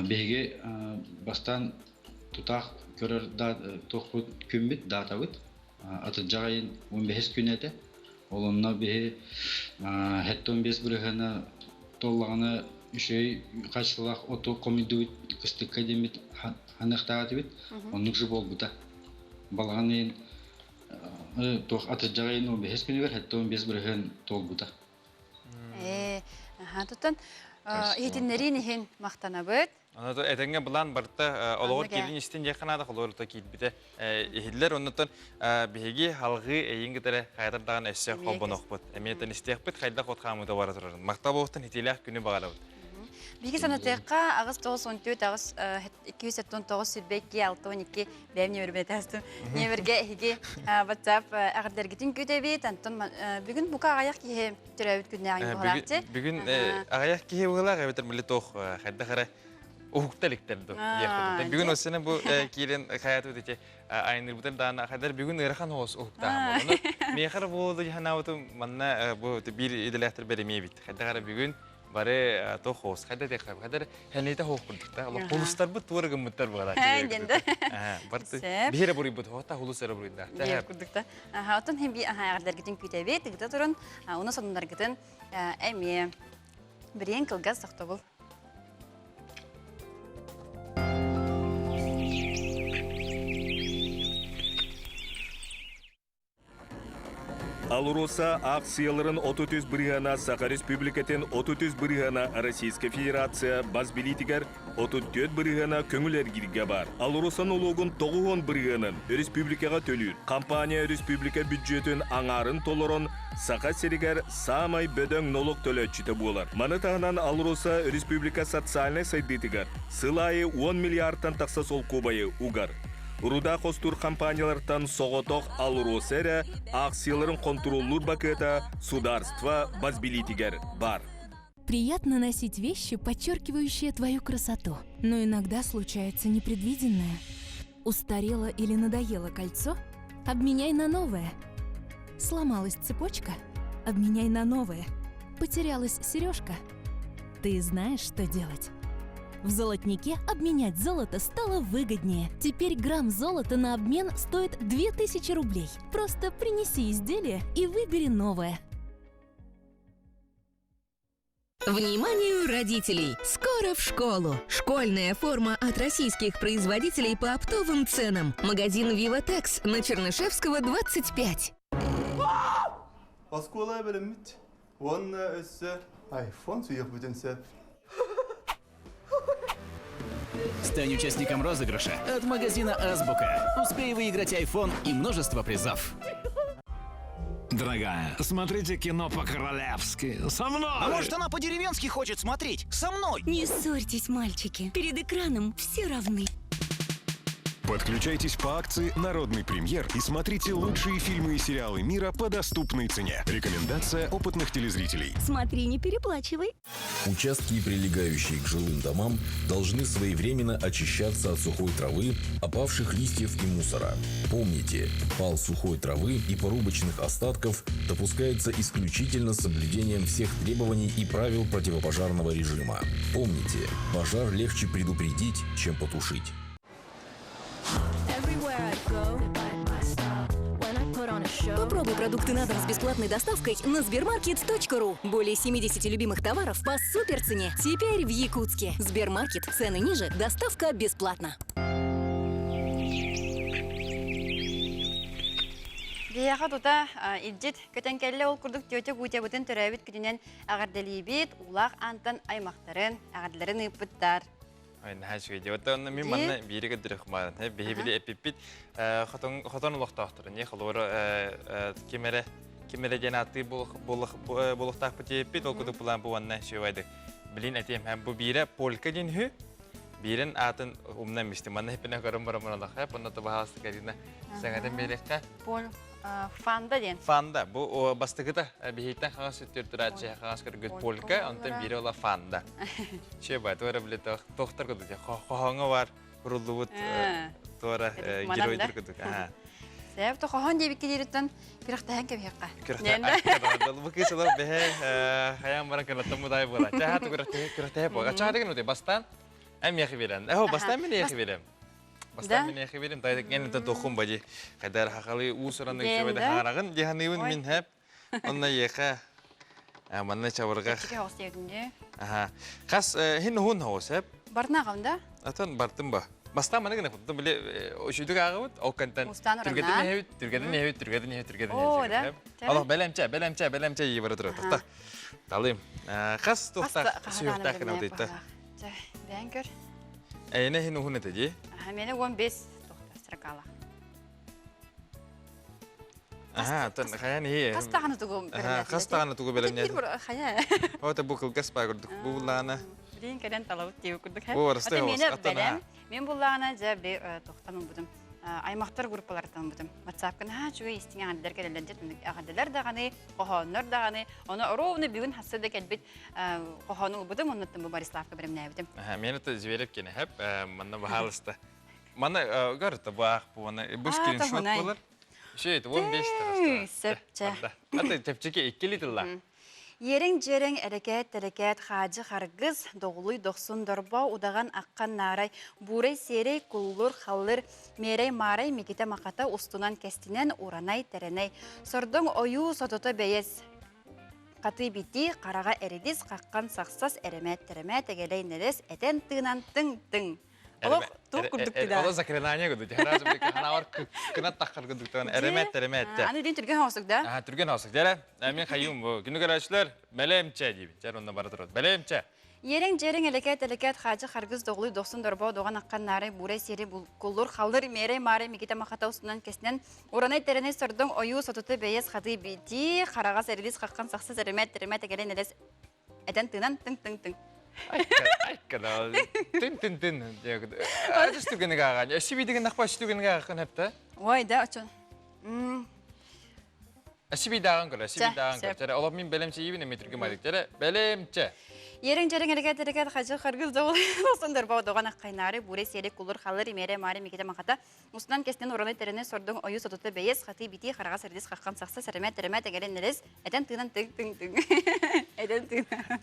Биһиги бастаан тутаах көрөр туохпут күммүт, даатабыт атырдьах ыйын 15 күнэ этэ. Ол онно биһи 75 бырыһыана туоллаҕына үчүгэй хаачыстыбалаах оту хомуйдубут кыстыкка диэммит ханыахтаах этибит. Оннук же буолбута. Балаҕан ыйын туох атырдьах ыйын 15 күнүгэр 75 бырыһыан туолбута. Ээ, аха, туттан иһитиннэриин иһин махтанабыт. Аны этэҥҥэ былаан барыта олоҕор киирин истин диэххэ наада, холобур киирбитэ иһиллэр. Оннуттан биһиги халҕыы эйин кытары хайатар даҕаны өссө холбонуохпут. Эмиэ истиэхпит, хайдах от хаамыыта бара турарын. Махтал буолуохтун итиилээх күнү баҕарабыт. Биһиги санатыахха 8 94 8 279 22 62 бэйэм нөмербин этээстим. Нөмергэ эһиги WhatsApp эҕэрдэргитин күүтэбит. Антон бүгүн бука аҕыйах киһи төрөөбүт күннээҕин буһарааччы. Бүгүн аҕыйах киһи быһыылаах эбэтэр били туох хайдах эрэ уһукта иликтэр ду диэххэ. Бүгүн осена бу киирэн хаятыбыт ити айнырбытар даана хайдар бүгүн ыарахан оҕус уһуктааһын буолуну. Миэхэр буолду дьаһанаабытым манна бу биир идэлээхтэр бэримиэбит. Хайдах эрэ бүгүн бары туох оҕус хайда диэххэ хайдар хэнитэ хоох курдук та. Хулустарбыт туора гыммыттар буолар. Барты биһире буруйбут хота хулус эрэ буруйда. Курдук та. Оттон хим би аҕардэргитин күүтэбит, ыгыта турун, уна сонуннаргытын эмиэ бириэн кылгас тохтобул. АЛРОСА аахсыйаларын 33 бырыһыана Саха Республикатын 33 бырыһыана Российскай Федерация бас билиитигэр 34 бырыһыана көҥүл эргииргэ баар. АЛРОСА нолуогун 90 бырыһыанын республикаҕа төлүүр. Компания республика бүддьүөтүн аҥаарын толорон Саха сиригэр саамай бөдөҥ нолуок төлөөччүтэ буолар. Маны таһынан АЛРОСА республика социальнай сайдыытыгар сыл аайы 10 миллиардтан тахса солкуобайы угар. Руда хостуур компаниялартан соҕотох АЛРОСА эрэ аахсыйаларын хонтуруоллуур бакыата судаарство бас билиитигэр баар. Приятно носить вещи, подчеркивающие твою красоту. Но иногда случается непредвиденное. Устарело или надоело кольцо? Обменяй на новое. Сломалась цепочка? Обменяй на новое. Потерялась сережка? Ты знаешь, что делать. В золотнике обменять золото стало выгоднее. Теперь грамм золота на обмен стоит 2000 рублей. Просто принеси изделие и выбери новое. Вниманию родителей! Скоро в школу! Школьная форма от российских производителей по оптовым ценам. Магазин «Виватекс» на Чернышевского, 25. Оскуола бэлэммит уонна өссө iPhone сүүйүөхпүтүн сөп. Стань участником розыгрыша от магазина «Азбука». Успей выиграть iPhone и множество призов. Дорогая, смотрите кино по-королевски. Со мной! А может, она по-деревенски хочет смотреть? Со мной! Не ссорьтесь, мальчики. Перед экраном все равны. Подключайтесь по акции «Народный премьер» и смотрите лучшие фильмы и сериалы мира по доступной цене. Рекомендация опытных телезрителей. Смотри, не переплачивай. Участки, прилегающие к жилым домам, должны своевременно очищаться от сухой травы, опавших листьев и мусора. Помните, пал сухой травы и порубочных остатков допускается исключительно с соблюдением всех требований и правил противопожарного режима. Помните, пожар легче предупредить, чем потушить. Попробуй продукты на дом с бесплатной доставкой на сбермаркет.ру. Более 70 любимых товаров по суперцене. Теперь в Якутске. Сбермаркет. Цены ниже, доставка бесплатно. Биһиэхэ тута илдьит көтөн кэллэ ол курдук тетя Гутябытын төрөөбүт күнүнэн эҕэрдэлиибит, Улаах Аантан аймахтарын, эҕэрдэлэрин ыыппыттар. Ой, наһаа үчүгэй дии. Оттон онно мин манна биири көрдөрөх баарын. Биһи били эпиппит хотон хотон олохтоохтору. Не холобура ким эрэ ким эрэ диэн ааттыы буолуохтаахпыт диэппит. Ол курдук булаан бу уонна үчүгэйдик. Билин этиэм бу биирэ полька диэн үһү. Биирин аатын умнан мистим. Манна хиппинэ көрөн баран муралахха. Онно табаһаалыста Карина саҥатын биэриэххэ. Поль Фанда диэн. Фанда. Бу бастакыта биһиттэн хаҥас өттүр хаҥас көргүт полька, онтон биирэ ола фанда. Че ба, туора биле тохтор кудук, хохоҥо бар уруллубут туора геройдур кудук. Сәп то хохон диэбикки дириттэн күрэхтэһэн кэбиһэххэ. Күрэхтэһэн. Бу кыыс олор бэһэ хаян баран кыраттан мудай буола. Чаха ту күрэхтэһэ буола. Чаха деген өте бастан эм яхи берем. Эхо бастан мен яхи берем. Бастан мен яхи берем. Тайдык мен это дохум бади. Хайдар хахалы уусуран үчүбэдэ хаарагын диханыыбын мин хэп. Онна еха манна чабырга. Аха. Хас хин хун хоос хэп. Барна да? Атын бартым ба. Бастан маны гына куттум биле өшүдүк агыбыт, ол кантан түргәден нехебит, түргәден нехебит, түргәден нехебит, түргәден нехебит. Аллах бәләмчә, бәләмчә, бәләмчә ие бара тура. Тохта. Талым. Хас тохта сүйөхтәк кына утыйта. Бән көр. Әйне хин ухун этеди. Мені 15 тохта строкала. Аха, тон хаян хи. Хас таганы тугу Хас таганы тугу белемне. Хая. Ота бу кылгас ба көрдүк. Бу буллаана. Билин кэлэн талабыт диэбит курдук. Бу барысты Мен Мен буллаана дьэ били тохтан ылбытым. Аймахтар группаларыттан ылбытым. WhatsApp-ка наһаа үчүгэй истиҥ эҕэрдэлэр кэлэллэр дьэ эҕэрдэлэр даҕаны, хоһооннор даҕаны. Ону ровно бүгүн хасса да кэлбит хоһоону ылбытым, оннуттан бу Бориславка бэлэмнээбитим. Мен это Зверев кенеһэп, манна баһаалыста. Манна көртө бу аах бу манна бу скриншот болар. Шөйт 15 Сөпчэ. Аты чэпчэки 2 литрлах. Иэрэҥ-дьиэрэҥ эрэкээт-тэрэкээт хаадьы харгыс, доҕулуй дохсун дорбо, удаҕан аххан наарай, буурай-сиэрэй, куллур, халлыр, миэрэй-маарай, микитэ-маката устунан кэстинэн уранай-тэрэнэй, сордоҥ ойуу сотото бэйэс, хатыы-битии, хараҕа эридис, хаххан сахсас, эрэмээт-тэрэмээт, эгэлэй-нэлэс, этэн-тыынан тыҥ-тыҥ. Олох туох курдук да. Олох заклинание курдук. Хараас ханавар кынат таххар курдук таган эремет эремет. Аны дин түргэн хосук да? Аа түргэн хосук. Дәрэ мен хайым бу. Күнү көрөөчүлөр бэлэмчэ диибин. Дьэр онно бара турар. Бэлэмчэ. Иэрэҥ дьэрэҥ элекэт элекэт хаадьы харгыс доҕулуй дохсун дорбоо доҕон аккан наарай буурай сиэри булкуллур халлыр мээрэй маарай микитэ махата устунан кэснэн уранай тэрэнэй сордоҥ ойуу сотуту бэйэс хатыы битии хараҕас эрилис хаххан сахсыс эремэт тэремэт эгэлэн элэс этэн тыынан тыҥ тыҥ тыҥ Айкада тын тын тын Адыс түгенеге ааҕан өссө биидигин нахпа өссө түгенеге ааҕан хепте Ой да очон Өссө биидааҕын көр өссө биидааҕын көр Чэрэ олох мин бэлэмчийибин эми түргүм айдык Чэрэ бэлэмчэ Ерең жерең эрекет эрекет хажы харгыз доҕул сондар боо доҕон аккайнаары буре сиэри кулур халыр имере маары миките махата Устунан кэстэн ураны тэрэни сордуҥ ойу сотута бэйэс хатыы битии хараҕа сэрдис хаххан сахса сэрэмэ тэрэмэ тэгэрин нэлэс этэн тыынан тыҥ тыҥ тыҥ этэн тыынан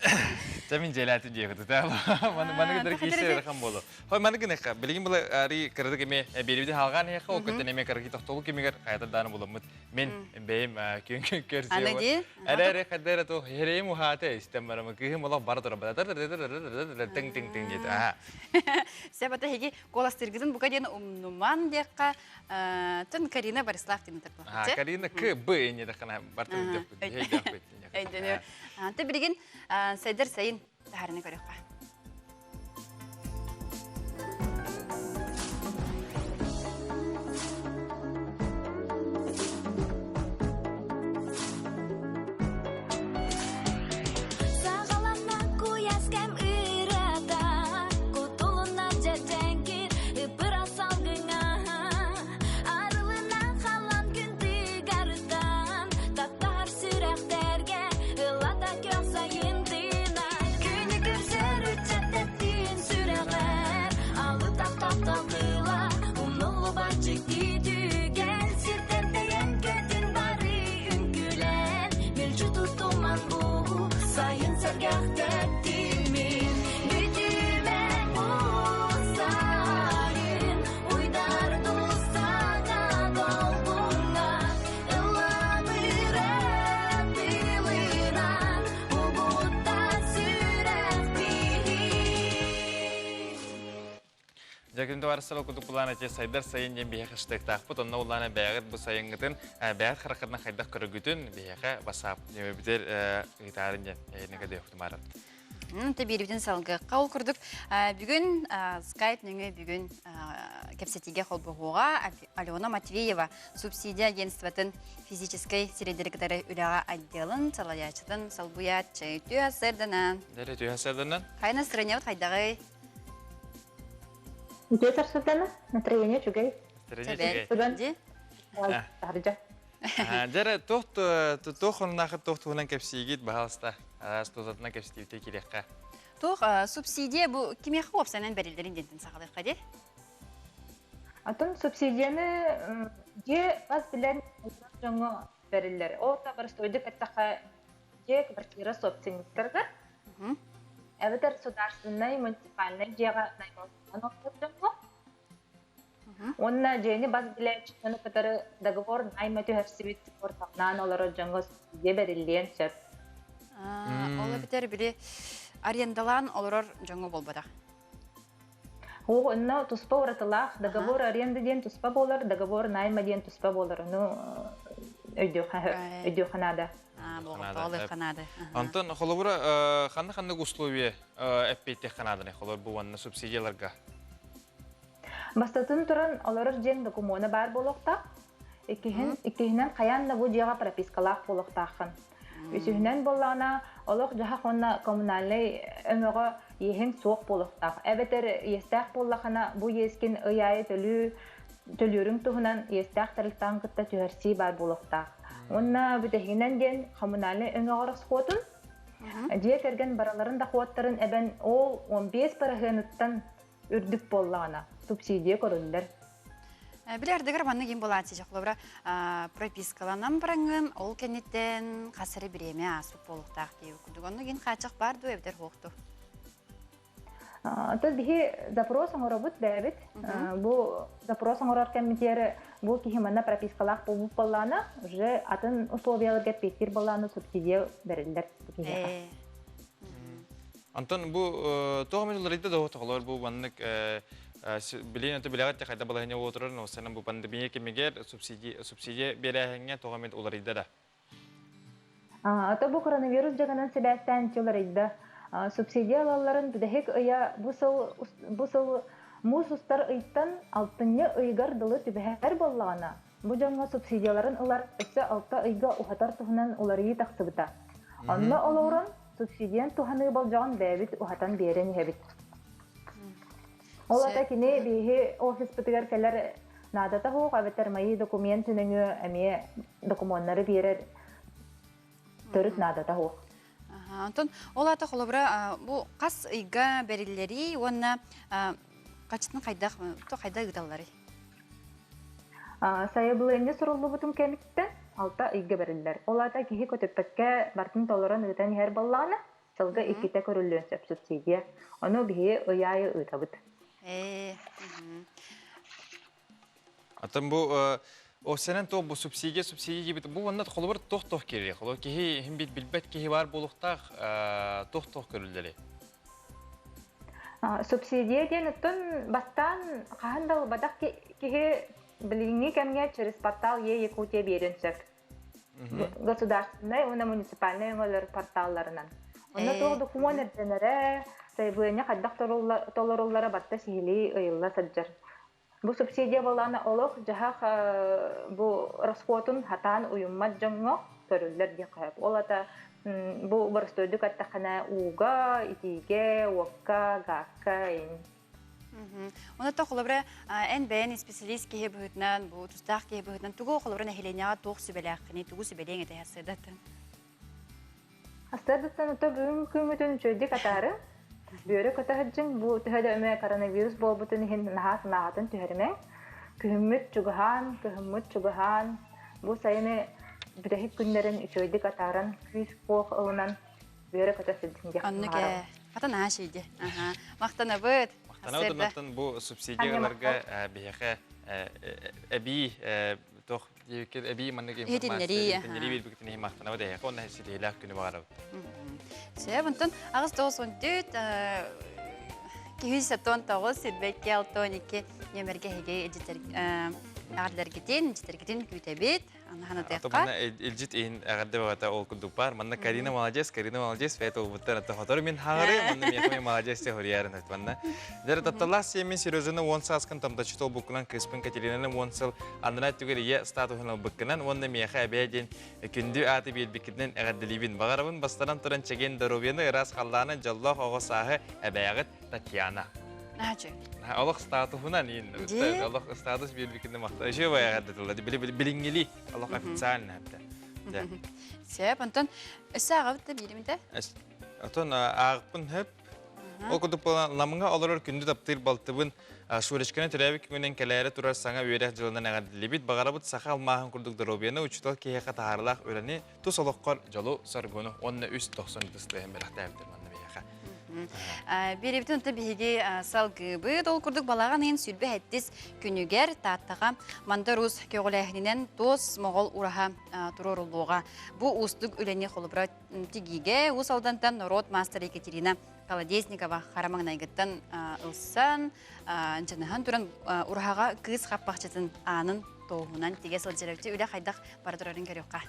Чэ мин дьиэлээтим диэхит маны маны кытары киирсэр ырахан буолу. Хой маны гыныхха билигин була ари кырадык эме биэрибити халгаан иһэххэ ол көттөн эме кыргы тохтолу кимигэр хайата дааны буламмыт мен бэйэм күн көрсүө. Аны ди Эрэ эрэ хайда эрэ туох херэйим уһаата истэн барамы кыыһым олох бара турар тыҥ тыҥ тыҥ диэти. Сөп ата эһиги Куоластыыргытын бука диэн умнуман диэххэ, тын Карина Борислав диэн ытырбыт. Карина К Б инне дахана бартын өйдөөхпүт. Өйдөнү. Ante билигин сайдар сайын таһарыны көрөххө. Саҕаланна куйаас кэм ырыата, кутулунна дьэдьэҥкир ыпыра салгыҥа. Арылына халан күн тыгарыттан, таптаһар сүрэхтэргэ ыллата көх сайын тыына. Күнү көрсөр ыччат тэптиин сүрэҕэр, алытах таптал тыла, умнуллубат дьикти түгэн, сиртэн тэйэн көтүн бары үҥкүүлээн, мүлдьү тутуман бу сайын сэргэх тэптимин бүтүмэ бу сайын уйдар тустаҥа долгуҥҥа ылланыры тылынан угуттан сүрэх биһи. Дьэ күн товарыстар ол курдук былаан эти сайдар сайын диэн биһиэхэ штыктаахпыт. Онно улаана бэйэҕит бу сайыҥҥытын бэйэҕит хараххытынан хайдах көрөгүтүн биһиэхэ WhatsApp нөмөбүтэр ыытаарын диэн эһиэхэ дөйөхтүм аарат. Те биэрбитин салгыахха ол курдук бүгүн Skype нөҥүө бүгүн кэпсэтиигэ холбоһуоҕа Алена Матвеева субсидия агентствотын физическэй сирэйдэри кытары үлэҕэ отделын салайааччытын солбуйааччы Үтүө сарсыарданан. Дэрэ үтүө сарсыарданан. Хайа настроениябыт хайдаҕый? Үтүө сарсыардана, настроение үчүгэй. Настроение үчүгэй. Таһырдьа. Дьэрэ, туох туох оннаахыт туох туһунан кэпсиигит, баһаалыста, араас тутатынан кэпсэтиибитэ киириэххэ. Туох субсидия бу кимиэхэ уопсайынан бэриллэрин диэнтэн саҕалыахха дии? Атын субсидияны дьиэ бас билэн дьоҥҥо бэриллэр. Ол да боростуойдук эттэххэ, дьиэ квартира собственниктарга эбэтэр судаарственнай муниципальнай дьиэҕэ наймылаһан олорор дьоҥҥо уонна дьиэни бас билээччини кытары договор найма түһэрсибит ортоҕунаан олорор дьоҥҥо субсидия бэриллиэн сөп. Ол эбэтэр били арендалаан олорор дьоҥҥо буолбатах. Оо, онно туспа уратылаах договор аренды диэн туспа буолар, договор найма диэн туспа буолар. Ону өйдүөххэ наада. Болҕомтоҕо наада. Онтон холобура ханна-ханнык условия эппиэттиэххэ нааданы холобур бу уонна субсидияларга? Бастатан туран, олорор дьиэҥ докумуона баар буолуохтаах. Иккиһин, иккиһинэн хайаан да бу дьиэҕэ пропискалаах буолуохтааххын. Үсүһүнэн буоллаҕына, олох-дьаһах уонна коммунальнай өҥөҕө иэһиҥ суох буолуохтаах. Эбэтэр иэстээх буоллахына, бу иэскин ый аайы төлүү төлүүрүҥ туһунан иэстээх тэрилтэҕин кытта түһэрсии баар буолуохтаах. Уонна бүтэһигинэн диэн коммунальнай өҥөҕө расхуотун дьиэ кэргэн барыларын дохуоттарын эбэн ол 15 бырыһыаныттан үрдүк буоллаҕына субсидия көрүллэр. Били ардыгар маннык ким буолааччы холобура пропискаланан бараҥҥын ол кэнниттэн хас эрэ бириэмэ ааспыт буолуохтаах диэбит курдук. Онно кин хааччах баар дуо эбэтэр суох дуо? То биһи запрос оҥоробут бэйэбит. Бу запрос оҥорор кэммитигэр бу киһи манна пропискалаах буолбут буоллаҕына, уже атын условияларга эппиэттиир буоллаҕына субсидия бэриллэр бу киһиэхэ. Антон бу тоҕо мен уларыйда да тоҕолор бу маннык. Билигин өтө билэҕит те хайда балаһыанньа буола турар, но бу пандемия кэмигэр субсидия субсидия биэрээһиҥҥэ тоҕо эмит уларыйда да? Ата бу коронавирус дьаҥынан сибээстээн уларыйда. Субсидия ылалларын бүтэһик ыйа бу сыл бу сыл муус устар ыйтан алтынньы ыйыгар дылы түбэһэр буоллаҕына, бу дьоҥҥо субсидияларын ылар өссө алта ыйга уһатар туһунан уларыйыы тахсыбыта. Онно олоҕуран субсидияны туһаныы болдьоҕун бэйэбит уһатан биэрэн иһэбит. Ол ата кини биһи офиспытыгар кэлэр наадата суох эбэтэр мои документ нөҥүө эмиэ докумуоннары биэрэр төрүт наадата суох. Онтон ол аата холобура бу хас ыйга бэриллэрий уонна хачытын хайдах хайда ыыталларый? Сайабылыанньа суруллубутун кэмиттэн алта ыйга бэриллэр. Ол аата киһи көтүппэккэ бартын толорон ыытан иһэр буоллаҕына, сылга иккитэ көрүллүөн сөп субсидия. Ону биһиги ый аайы ыытабыт. Атын бу Осенен то бу субсидия субсидия диэбит бу уонна холобур тох-тох киирии. Холобур киһи иһин бит билбэт киһи бар буолуохтаах тох-тох көрүллэри. Субсидия диэн оттон бастаан хаһан да ылбатах киһи билиҥҥи кэмҥэ через портал Е Якутия биэриэн сөп. Государственнай уонна муниципальнай өҥөлөр порталларынан. Онно туох докумуон ирдэнэрэ, сайабылыанньа хайдах толоруллара барыта сиһилии ыйылла сылдьар. Бу субсидия былаана олох-дьаһах бу расходун хатаан уйуммат дьоҥҥо көрүллэр диэххэ сөп. Ол ата бу боростуойдук эттэххинэ ууга, итиигэ, уокка, гаакка иин. Онон холобура эн бэйэн исписэлиис киһи быһыытынан, бу тустаах киһи быһыытынан тугу холобура нэһилиэнньэҕэ туох сүбэлээххиний, тугу сүбэлиэҥ этэй сырдаттан? Астардыттан ото бүгүн күммүтүн үчүгэйдик атаары. Бүөрэ көтө сылдьыҥ, бу төһө да эмэ коронавирус буолбутун иһин наһаа санааҕытын түһэримэҥ. Күһүммүт чугаһаан, кыһыммыт чугаһаан, бу сайыны бүтэһик күннэрин үчүгэйдик атааран, күүс-уох ылынан бүөрэ көтө сылдьыҥ диэх Оннук ээ. Хата наһаа шийди. Аха. Махтанабыт. Махтанабыт онтон бу субсидияларга биһиэхэ эбии туох диэбиккит эбии маннык информация иһитиннэрии биэрбиккитин иһин махтанабыт эһиэхэ уонна ситиһиилээх күнү баҕарабыт. Сөп, онтон аҕыс тоҕус он түөрт киһи сэтон тоҕус сирбэкки алтон икки нөмерге эһиги эҕэрдэлэргитин, илдьитэргитин күүтэбит. Манна илдьит иһин эҕэрдэ бөҕөтө ол курдук баар. Манна Карина молодец, Карина молодец, бэйэ туолбуттар ата хотору мин хаҥары, манна миэхэ молодец те хоруйарын манна. Дьэ тапталлаах сиэммин Сережаны уон сааскын тамтачы толбуккунан кыыспын Катеринаны уон сыл анараа өттүгэр ийэ статуһун ылбыккынан уонна миэхэ эбээ диэн күндү ааты биэрбиккитинэн эҕэрдэлиибин. Баҕарабын бастаран туран чэгиэн доруобуйаны, ыраас халлааны, дьоллоох оҕо сааһы эбээҕит Татьяна. Наачы. Олох статуһунан иин. Олох статус биэрбиккинэ махта. Еще баяҕа тылла. Билиҥҥили олох официально хатта. Сөп, онтон өссө ааҕабыт да бииримитэ? Отон ааҕыппын хөп. Ол курдук буолан Намҥа олорор күндү таптыыр балтыбын Шурочканы төрөөбүт күнүнэн кэлээри турар саҥа үөрэх дьылынан эҕэрдэлиибит. Баҕарабыт саха алмааһын курдук доруобуйаны, учуутал киһиэхэ таһаарылаах үлэни, тус олоххор дьолу-соргуну уонна үс тохсон ытыстыаһын бэлэхтээбиттэр манна биһиэхэ. Биэрэбитин онто биһиги салгыыбыт. Ол курдук балаҕан ыйын сүүрбэ сэттис күнүгэр Тааттаҕа Мандар Уус көҕүлээһининэн туос моҕол ураһа туруоруллуоҕа. Бу уустук үлэни холобура тигиигэ Уус Алдантан норуот маастара Екатерина Колодезникова хара маҥнайгыттан ылсан, дьаныһан туран ураһаҕа кыыс хаппахчытын аанын туоһунан тигэ сылдьар үлэ хайдах бара турарын көрүөххэ.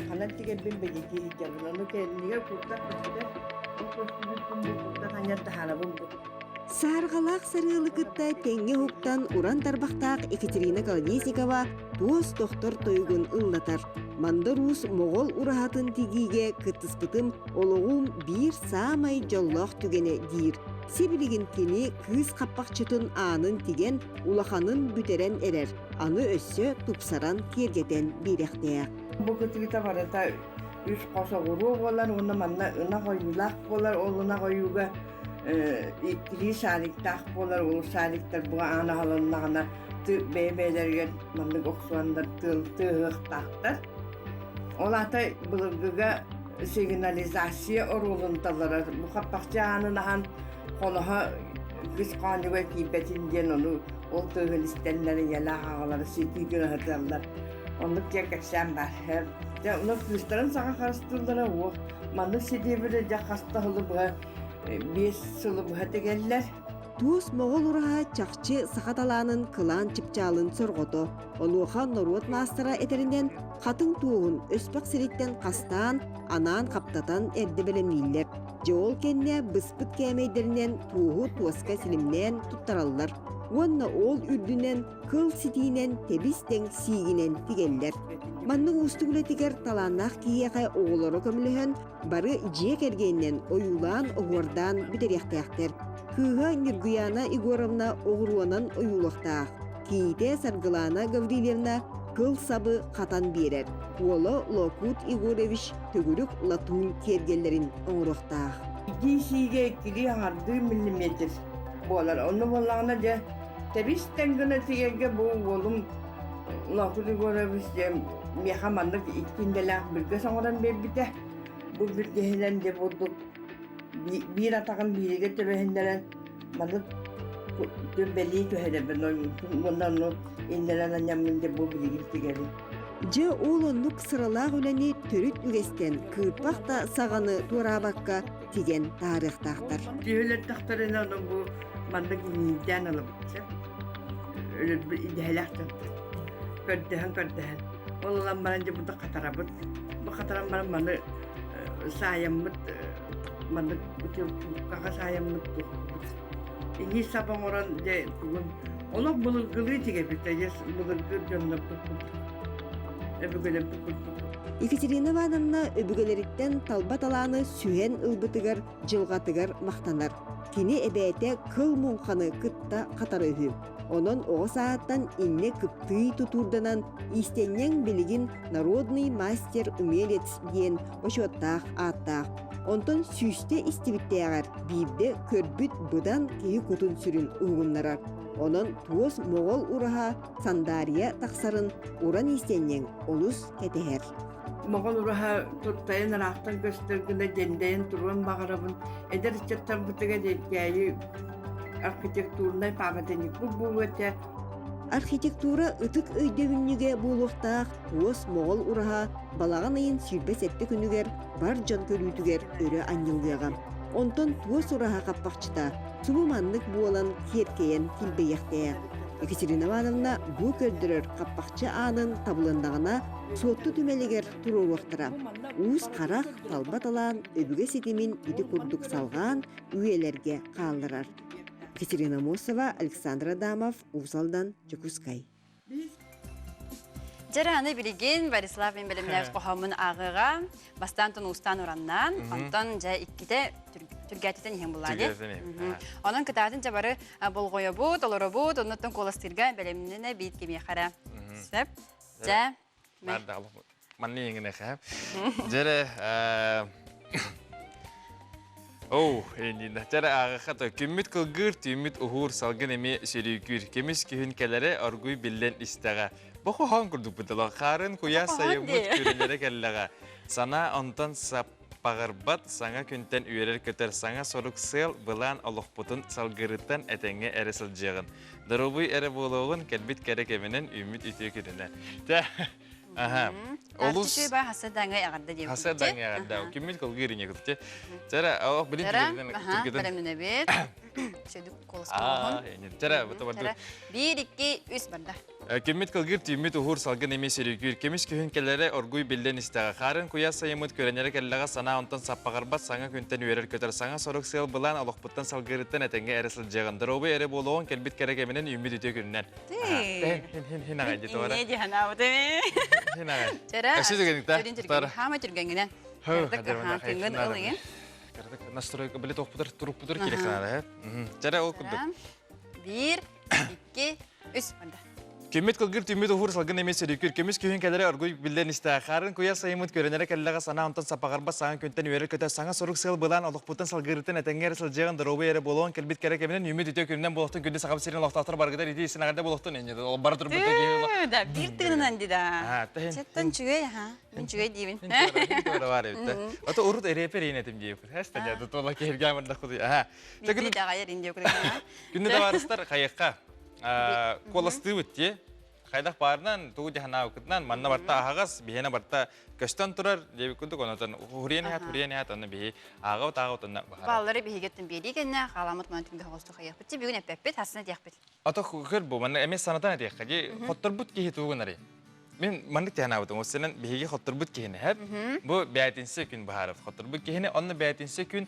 Ханан тигэрбин бэлиэтии сылдьабын. Ону кэннигэр куртах көстүбэт, ол көстүбүт күн куртах анньан таһаарабын бу. Саарҕалаах сарыалы кытта тэҥҥэ уһуктан уран тарбахтаах Екатерина Колодезникова туос тохтор тойугун ыллатар. Мандар Уус моҕол ураһатын тигиигэ кыттыспытым олоҕум биир саамай дьоллоох түгэнэ диир. Сибилигин кини кыыс хаппахчытын аанын тигэн, улаханын бүтэрэн эрэр. Аны өссө тупсаран киэргэтэн биэриэхтээх. Бу кытыыта барыта үс хос оҕуруо буолар уонна манна ынах ойуулаах буолар. Ол ынах ойууга иккилии шариктаах буолар. Ол шариктар бу аан аһылыннаҕына бэйэ-бэйэлэригэр маннык охсуаннар тыаһыахтаахтар. Ол аата былыргыга сигнализация оруолун таларар. Бу хаппахчы аанын аһан хоноһо кыс хоонньуга киирбэтин диэн ону ол тыаһын истэннэр ийэлээх аҕалара ситии гына сыталлар. Оннук диэн кэпсээн баар. Дьэ, ону кыыстарын саҥа харыстыыллара уох. Маннык сидиэбили дьэ хаста сылы быһа биэс сылы быһа тигэллэр. Туос моҕол ураһа чахчы саха талаанын кылаан чыпчаалын сорҕото. Онуоха норуот маастара этэринэн, хатыҥ туоһун өспөх сириттэн хастаан, анаан хаптатан эрдэ бэлэмнииллэр. Дьэ ол кэннэ быспыт кээмэйдэринэн туоһу туоска силимнээн туттараллар уонна ол үрдүнэн кыл ситиинэн тэбис-тэҥ сиигинэн тигэллэр. Маннык уустук үлэтигэр талааннаах киһиэхэ оҕолоро көмөлөһөн, бары дьиэ кэргэнинэн ойуулаан-оһуордаан бүтэриэхтээхтэр. Кыыһа Ньургуйаана Егоровна оҕуруонан ойуулуохтаах. Кийиитэ Саргылаана Гаврильевна кыл сабы хатан биэрэр. Уола Лоокуут Егорович төгүрүк латунь киэргэллэрин оҥоруохтаах. Итии сиигэ иккилии аҥардыы миллиметр буолар. Онно буоллаҕына дьэ тэбис-тэҥ гына тигэргэ бу уолум Лоокуут Егорович дьэ миэхэ маннык икки иннэлээх бүргэс оҥорон биэрбитэ. Бу бүргэһинэн дьэ бурдук биир атаҕын бииригэр төбөһүннэрэн маннык бэлии түһэрэбин уонна ону иннэлэн анньаммын дьэ бу билигин тигэбин. Дьэ ол оннук сыралаах үлэни төрүт үгэстэн кыырпах да саҕаны туораабакка тигэн таһаарыахтаахтар. Түһүлэттэхтэринэ ону бу маннык иҥиирдээн ылабытча. Өлөрбүт идэһэлээх дьонтон. Көрдөһөн көрдөһөн. Ол ылан баран дьэ бу хатарабыт. Бу хатаран баран маны саайаммыт маннык бутылкаҕа саайаммыт туохпут. Иҥиир сап оҥорон дьэ тугун олох былыргылыы тигэбит былыргы дьоннорбут курдук өбүгэлэрбит курдук. Екатерина Ивановна өбүгэлэриттэн талба талааны сүһэн ылбытыгар дьылҕатыгар махтанар. Кини эбээтэ кыл муҥханы кытта хатара үһү. Онон оҕо сааһыттан иннэ кыптыый тутуурданан иистэнньэҥ билигин народный мастер-умелец диэн бочуоттаах ааттаах. Онтон сүүстэ истибиттээҕэр биирдэ көрбүт быдан киһи кутун-сүрүн уһугуннарар. Онон туос моҕол ураһа сандаарыйа тахсарын уран иистэнньэҥ олус кэтэһэр. Моҕол ураһа туртайын ыраахтан көстөр гына дьэндэйэн туруон баҕарабын. Эдэр ыччаттарбытыгар Эркээйи архитектурнай пааматынньыкпыт буолуо этэ. Архитектура ытык өйдөбүнньүгэ буолуохтаах туос моҕол ураһа балаҕан ыйын 27 күнүгэр бар дьон көрүүтүгэр өрө анньыллыаҕа. Онтон туос ураһа хаппахчыта субу маннык буолан киэркэйэн килбэйиэхтээх. Екатерина Ивановна бу көрдөрөр хаппахчы аанын табылыннаҕына Суотту түмэлигэр туруоруохтара. Уус харах, талба талаан өбүгэ ситимин ити курдук салҕаан үйэлэргэ хаалларар. Екатерина Мосова, Александр Адамов, Уус Алдан, Дьокуускай. Дьэрэ аны билигин Борислав мин бэлэмнээх хоһооммун ааҕыаҕа. Бастаан тон уустаан ураннаан, онтон дьэ иккитэ түргээтитэн иһэн буллаа дии. Онон кытаатын дьэ бары болҕойобут, олоробут, оннуттан куоластыырга бэлэмнэнэ биит кимиэхэ эрэ. Сөп. Дьэ. Манны иҥинэхэ. Дьэрэ Оу, иннинэ. Дьэрэ ааҕыха то күммүт кылгыыр, түүммүт уһуур, салгын эмиэ сөрүүкүүр. Кемис күһүн кэлэрэ оргуй биллэн истэҕэ. Бу хоһоон курдук бытыла. Хаарын куйаас сайыммыт күрүлэрэ кэллэҕэ. Санаа онтон саппаҕырбат, саҥа күнтэн үөрэр-көтөр, саҥа сорук сыал былаан олохпутун салгырыттан этэҥҥэ эрэ сылдьыаҕын. Доруобуй эрэ буолуоҕун, кэлбит кэрэ кэминэн үүммүт үтүө күнүнэн. Тэ, аха. Олус Хаса даҥа эҕэрдэ диэн. Хаса даҥа эҕэрдэ. Күммүт кылгыыр ине кытты. Чара, ох билин түргэтин түргэтин. Бэлэмнэнэбит. Сөдүк колостуоһун. Чара, бу барду. Биир, икки, үс барда. Күммүт кылгыыр, түүммүт уһуур, салгын эмиэ сөрүүкүүр. Көмүс күһүн кэлэрэ оргуй биллэн истэҕэ. Хаарын куйаас сайыммыт күрэнэрэ кэллэҕэ санаа онтон саппаҕырбат саҥа күнтэн үөрэр-көтөр саҥа сорук сыал былаан олохпуттан салгыырыттан этэҥҥэ эрэ сылдьыаҕын. Доруобуй эрэ буолуоҕун кэлбит кэрэ кэминэн үүммүт үтүө күнүнэн. Хин хин аҕай дии туора. Инньэ дии санаабытым. Хин аҕай. Чара. Өссө түргэнник Хаама түргэҥҥинэн. Кырдык тыҥгын ылыгын. Кырдык настройка били тохпутар турукпутар кире санаада. Чара ол курдук. Биир, икки, Үс барда. Күммүт кылгыр түүммүт уһуур салгын эмиэ сөрүүкүүр. Көмүс күһүн кэлэрэ оргуй биллэн истэ. Хаарын куйаас сайыммыт көрөнөрө кэллэҕэ санаа онтон саппаҕырбат саҥа күнтэн үөрэр-көтөр саҥа сорук сыал былаан олохпуттан салгыырыттан этэҥҥэ эрэ сылдьыаҕын доруобуй эрэ буолуон кэлбит кэрэ кэминэн үүммүт үтүө күнүнэн буолуохтун күндү Сахабыт сирин олохтоохторо барыгытар итии истин эҕэрдэ буолуохтун инньэ бара турбут киһи Да, биир тыынынан ди да. Четтан үчүгэй, аха. Мин үчүгэй диибин. Бар эбит. Ото урут эрэпер иин этим диэбит. Хэс та дьэ туола киһиргээн барда куду. Аха. Биир даҕайар ин диэбит. Күндү табаарыстар хайыкка куоластыыбыт дии. Хайдах баарынан, тугу дьаһанаабыкытынан, манна барта аһаҕас, биһиэнэ барта көстөн турар, диэбит курдук, онотон хуриен иһат, хуриен иһат, онно биһи ааҕабыт, ааҕабыт, онно баһара. Баллары биһигеттен биэрии кэннэ, хааламмыт манан түмгэ хоҕосту хайыахпыт. Чи бүгүн эппэппит, хасына диэхпит. Ато көр бу, манна эмиэ санатан этиэххэ, ди хотторбут киһи тугу гынарый? Мин маннык тиһанаабытым, ол сенен биһиги хотторбут киһини хэп, бу бээтинсэ күн баһарып, хотторбут киһини, онно бээтинсэ күн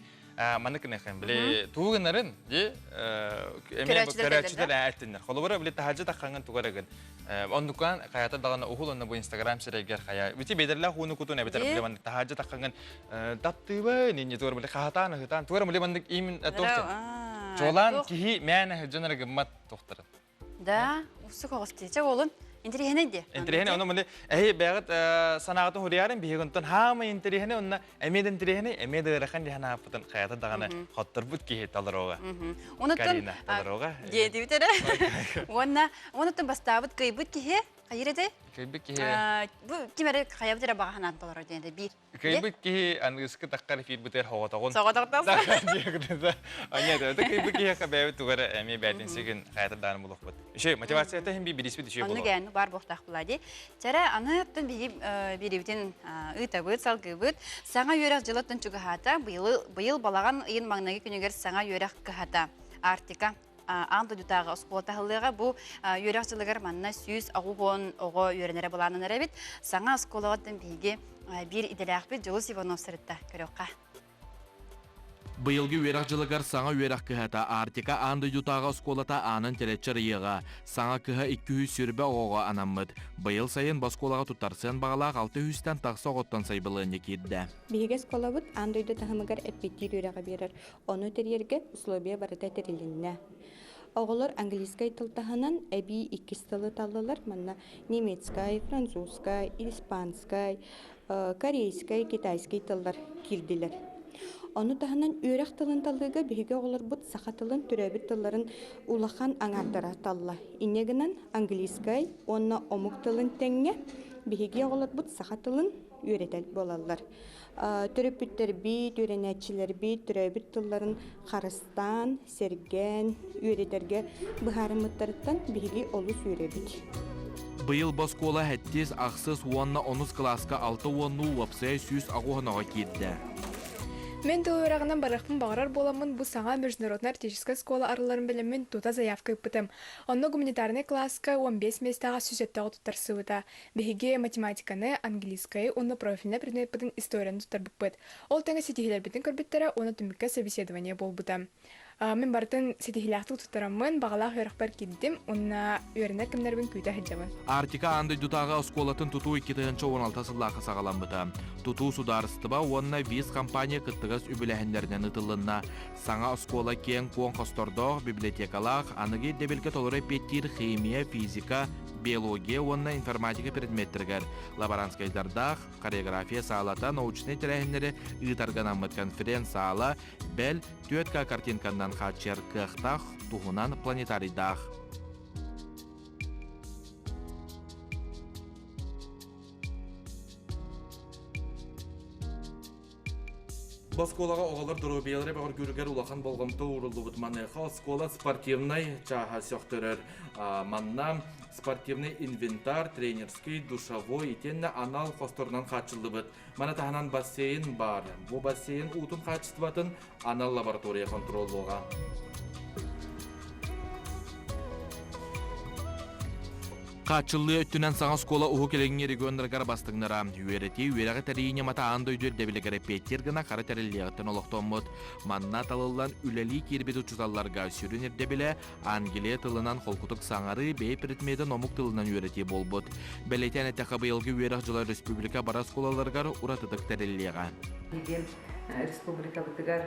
маннык гыныаххын, били тугу гынарын, ди эмиэ көрөөччүлэр эттиннэр. Холобура, били таһаджы таххаҥын тугар гын. Оннукан хаята даҕаны уһул онно бу Инстаграм сирэйгэр хая. Бити бедерлээх ууну кутун эбэтэр били маннык таһаджы таххаҥын таптыыбын, инни тугар били хаһатаан ыһытаан, тугар били маннык имин туохтан. Чуолаан киһи мээнэ сылдьан гыммат тохтарын. Да, усук оҕус дии. Чэ уолун, интэриэһинэй дии. Интэриэһинэй, ону маны эһи бэйэҕит санааҕытын хуруйаарыҥ биһиги онтон хаамай интэриэһинэй онно эмиэ да интэриэһинэй, эмиэ да ыарахан диэн ааппытын хайата даҕаны хотторбут киһи толоруоҕа. Онуттан Карина толоруоҕа. диэдибит эрэ. Уонна онуттан бастаабыт кыайбыт киһи хайыр этэй? Кыайбыт киһи. Бу ким эрэ хайабыт эрэ баҕа санаан толорор диэн биир. Кыайбыт киһи аныгыскы таххар эфирбитигэр соҕотоҕун. Соҕотохтон. Аньа, это кыайбыт киһиэхэ бэйэбит тугу эрэ эмиэ бээтинсигин хайата даҕаны булуохпут. Үчүгэй, мотивацията иһин бириспит үчүгэй Онну буолуо. гээну бар буохтаах була дии. Чэрэ, аны оттон биһиги биэрибитин ыытабыт, салгыыбыт. Саҥа үөрэх дьылыттан чугаһаата. Быйыл, быйыл балаҕан ыйын маҥнайгы күнүгэр саҥа үөрэх кыһата Арктика аан дойдутааҕы оскуола таһыллыаҕа. Бу үөрэх дьылыгар манна 180 оҕо үөрэнэрэ былааннанар эбит. Саҥа оскуолаҕыттан биһиги биир идэлээхпит Дьулус Иванов сырытта. Көрүөххэ. Быйылгы үөрэх дьылыгар саҥа үөрэх кыһата Арктика аан дойдутааҕы оскуолата аанын тэлэччи арыйыаҕа. Саҥа кыһа 220 оҕоҕо анаммыт. Быйыл сайын бу оскуолаҕа туттарсыан баҕалаах алта сүүстэн тахса оҕоттон сайбылыанньа киирдэ. Биһиги оскуолабыт аан дойду таһымыгар эппиэттиир үөрэҕи биэрэр. Ону тэрийэргэ условия барыта тэрилиннэ. Оҕолор английскай тыл таһынан эбии иккис тылы таллылар. Манна немецкай, французскай, испанскай, корейскай, китайскай тыллар киирдилэр. Ону таһынан үөрэх тылын талыыга биһиги оҕолорбут саха тылын төрөөбүт тылларын улахан аҥаардара талла. Инньэ гынан английскай уонна омук тылын тэҥҥэ биһиги оҕолорбут саха тылын үөрэтэр буолаллар. Төрөппүттэрбит, үөрэнээччилэрбит төрөөбүт тылларын харыстаан, сэргээн, үөрэтэргэ быһаарыммыттарыттан биһиги олус үөрэбит. Быйыл бу оскуола сэттис, ахсыс уонна онус кылааска алта уоннуу уопсайа 180 оҕо киирдэ. Мин тыл үөрэҕинэн барыахпын баҕарар буоламмын бу саҥа международнай арктическай школа арылларын билэммин тута заявка ыыппытым. Онно гуманитарнай кылааска 15 миэстэҕэ 107-ҕэ туттарсыбыта. Биһиги математиканы, английскайы уонна профильнай предмеппытын историяны туттарбыппыт. Ол тэҥэ ситиһиилэрбитин көрбүттэрэ уонна түмүккэ собеседование буолбута. Мин барытын ситиһиилээхтик туттараммын, баҕалаах үөрэхпэр киирдим уонна үөрэнэр кэмнэрбин күүтэ сылдьабын. Арктика аан дойдутааҕы оскуолатын тутуу 2016 сыллаахха саҕаламмыта. Тутуу судаарыстыба уонна ВИЗ компания кыттыгас үбүлээһиннэринэн ыытыллынна. Саҥа оскуола киэҥ-куоҥ хостордоох, библиотекалаах, аныгы ирдэбилгэ толору эппиэттиир химия, физика, биология уонна информатика предметтэригэр лаборантскайдардаах, хореография саалата, научнай тэрээһиннэри ыытарга анаммыт конференц-саала, бэл, 4К картинканнан хааччыйар кыахтаах туһунан планетарийдаах. Бу оскуолаҕа оҕолор доруобуйалара бөҕөргүүрүгэр улахан болҕомто ууруллубут. Маныаха оскуола спортивнай чааһа сөхтөрөр. Манна спортивный инвентарь, тренерский, душевой итиэннэ анал хосторунан хааччыллыбыт. Маны таһынан бассейн баар. Бу бассейн уутун хаачыстыбатын анал лаборатория контроллуоҕа. Хааччыллыы өттүнэн саҥа оскуола Уһук Илиҥҥи регионнарыгар бастыҥнара. Үөрэтии, үөрэҕи тэрийии ньымата аан дойду ирдэбилигэр эппиэттиир гына хара тэриллиэҕиттэн олохтоммут. Манна талыллан үлэлии киирбит учууталларга сүрүн ирдэбилэ Англия тылынан холкутук саҥарыы, бэйэ предметин омук тылынан үөрэтии буолбут. Бэлиэтээн эттэххэ, быйылгы үөрэх дьыла республика бары оскуолаларыгар уратытык тэриллиэҕэ. Биһиги республикабытыгар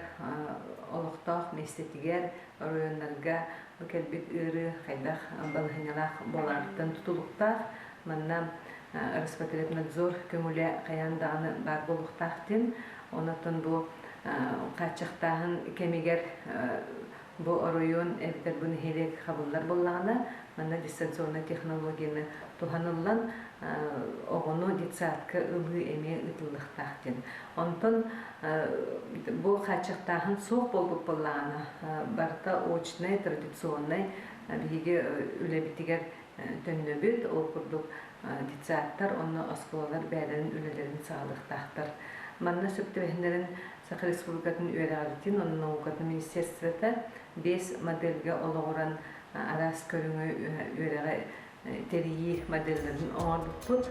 олохтоох миэстэтигэр оройуоннарга бу кэлбит ыарыы хайдах балаһыанньалаах буоларыттан тутулуктаах. Манна Роспотребнадзор көҥүлэ хайаан даҕаны баар буолуохтаах диэн. Онон бу хааччахтааһын кэмигэр бу оройуон эбэтэр бу нэһилиэк хабыллар буоллаҕына, манна дистанционнай технологияны туһаныллан оҕону детсадка ылыы эмиэ ыытыллыахтаах диэн. Онтон бу хааччахтааһын суох буолбут буоллаҕына, барыта очнай, традиционнай биһиги үлэбитигэр төннөбүт. Ол курдук детсадтар уонна оскуолалар бэйэлэрин үлэлэрин саҕалыахтаахтар. Манна сөп түбэһиннэрэн Саха Республикатын үөрэҕирдиин уонна наукатын министерствота биэс модельгэ олоҕуран араас көрүҥү үөрэҕи тэрийии моделларын оҥорбуппут.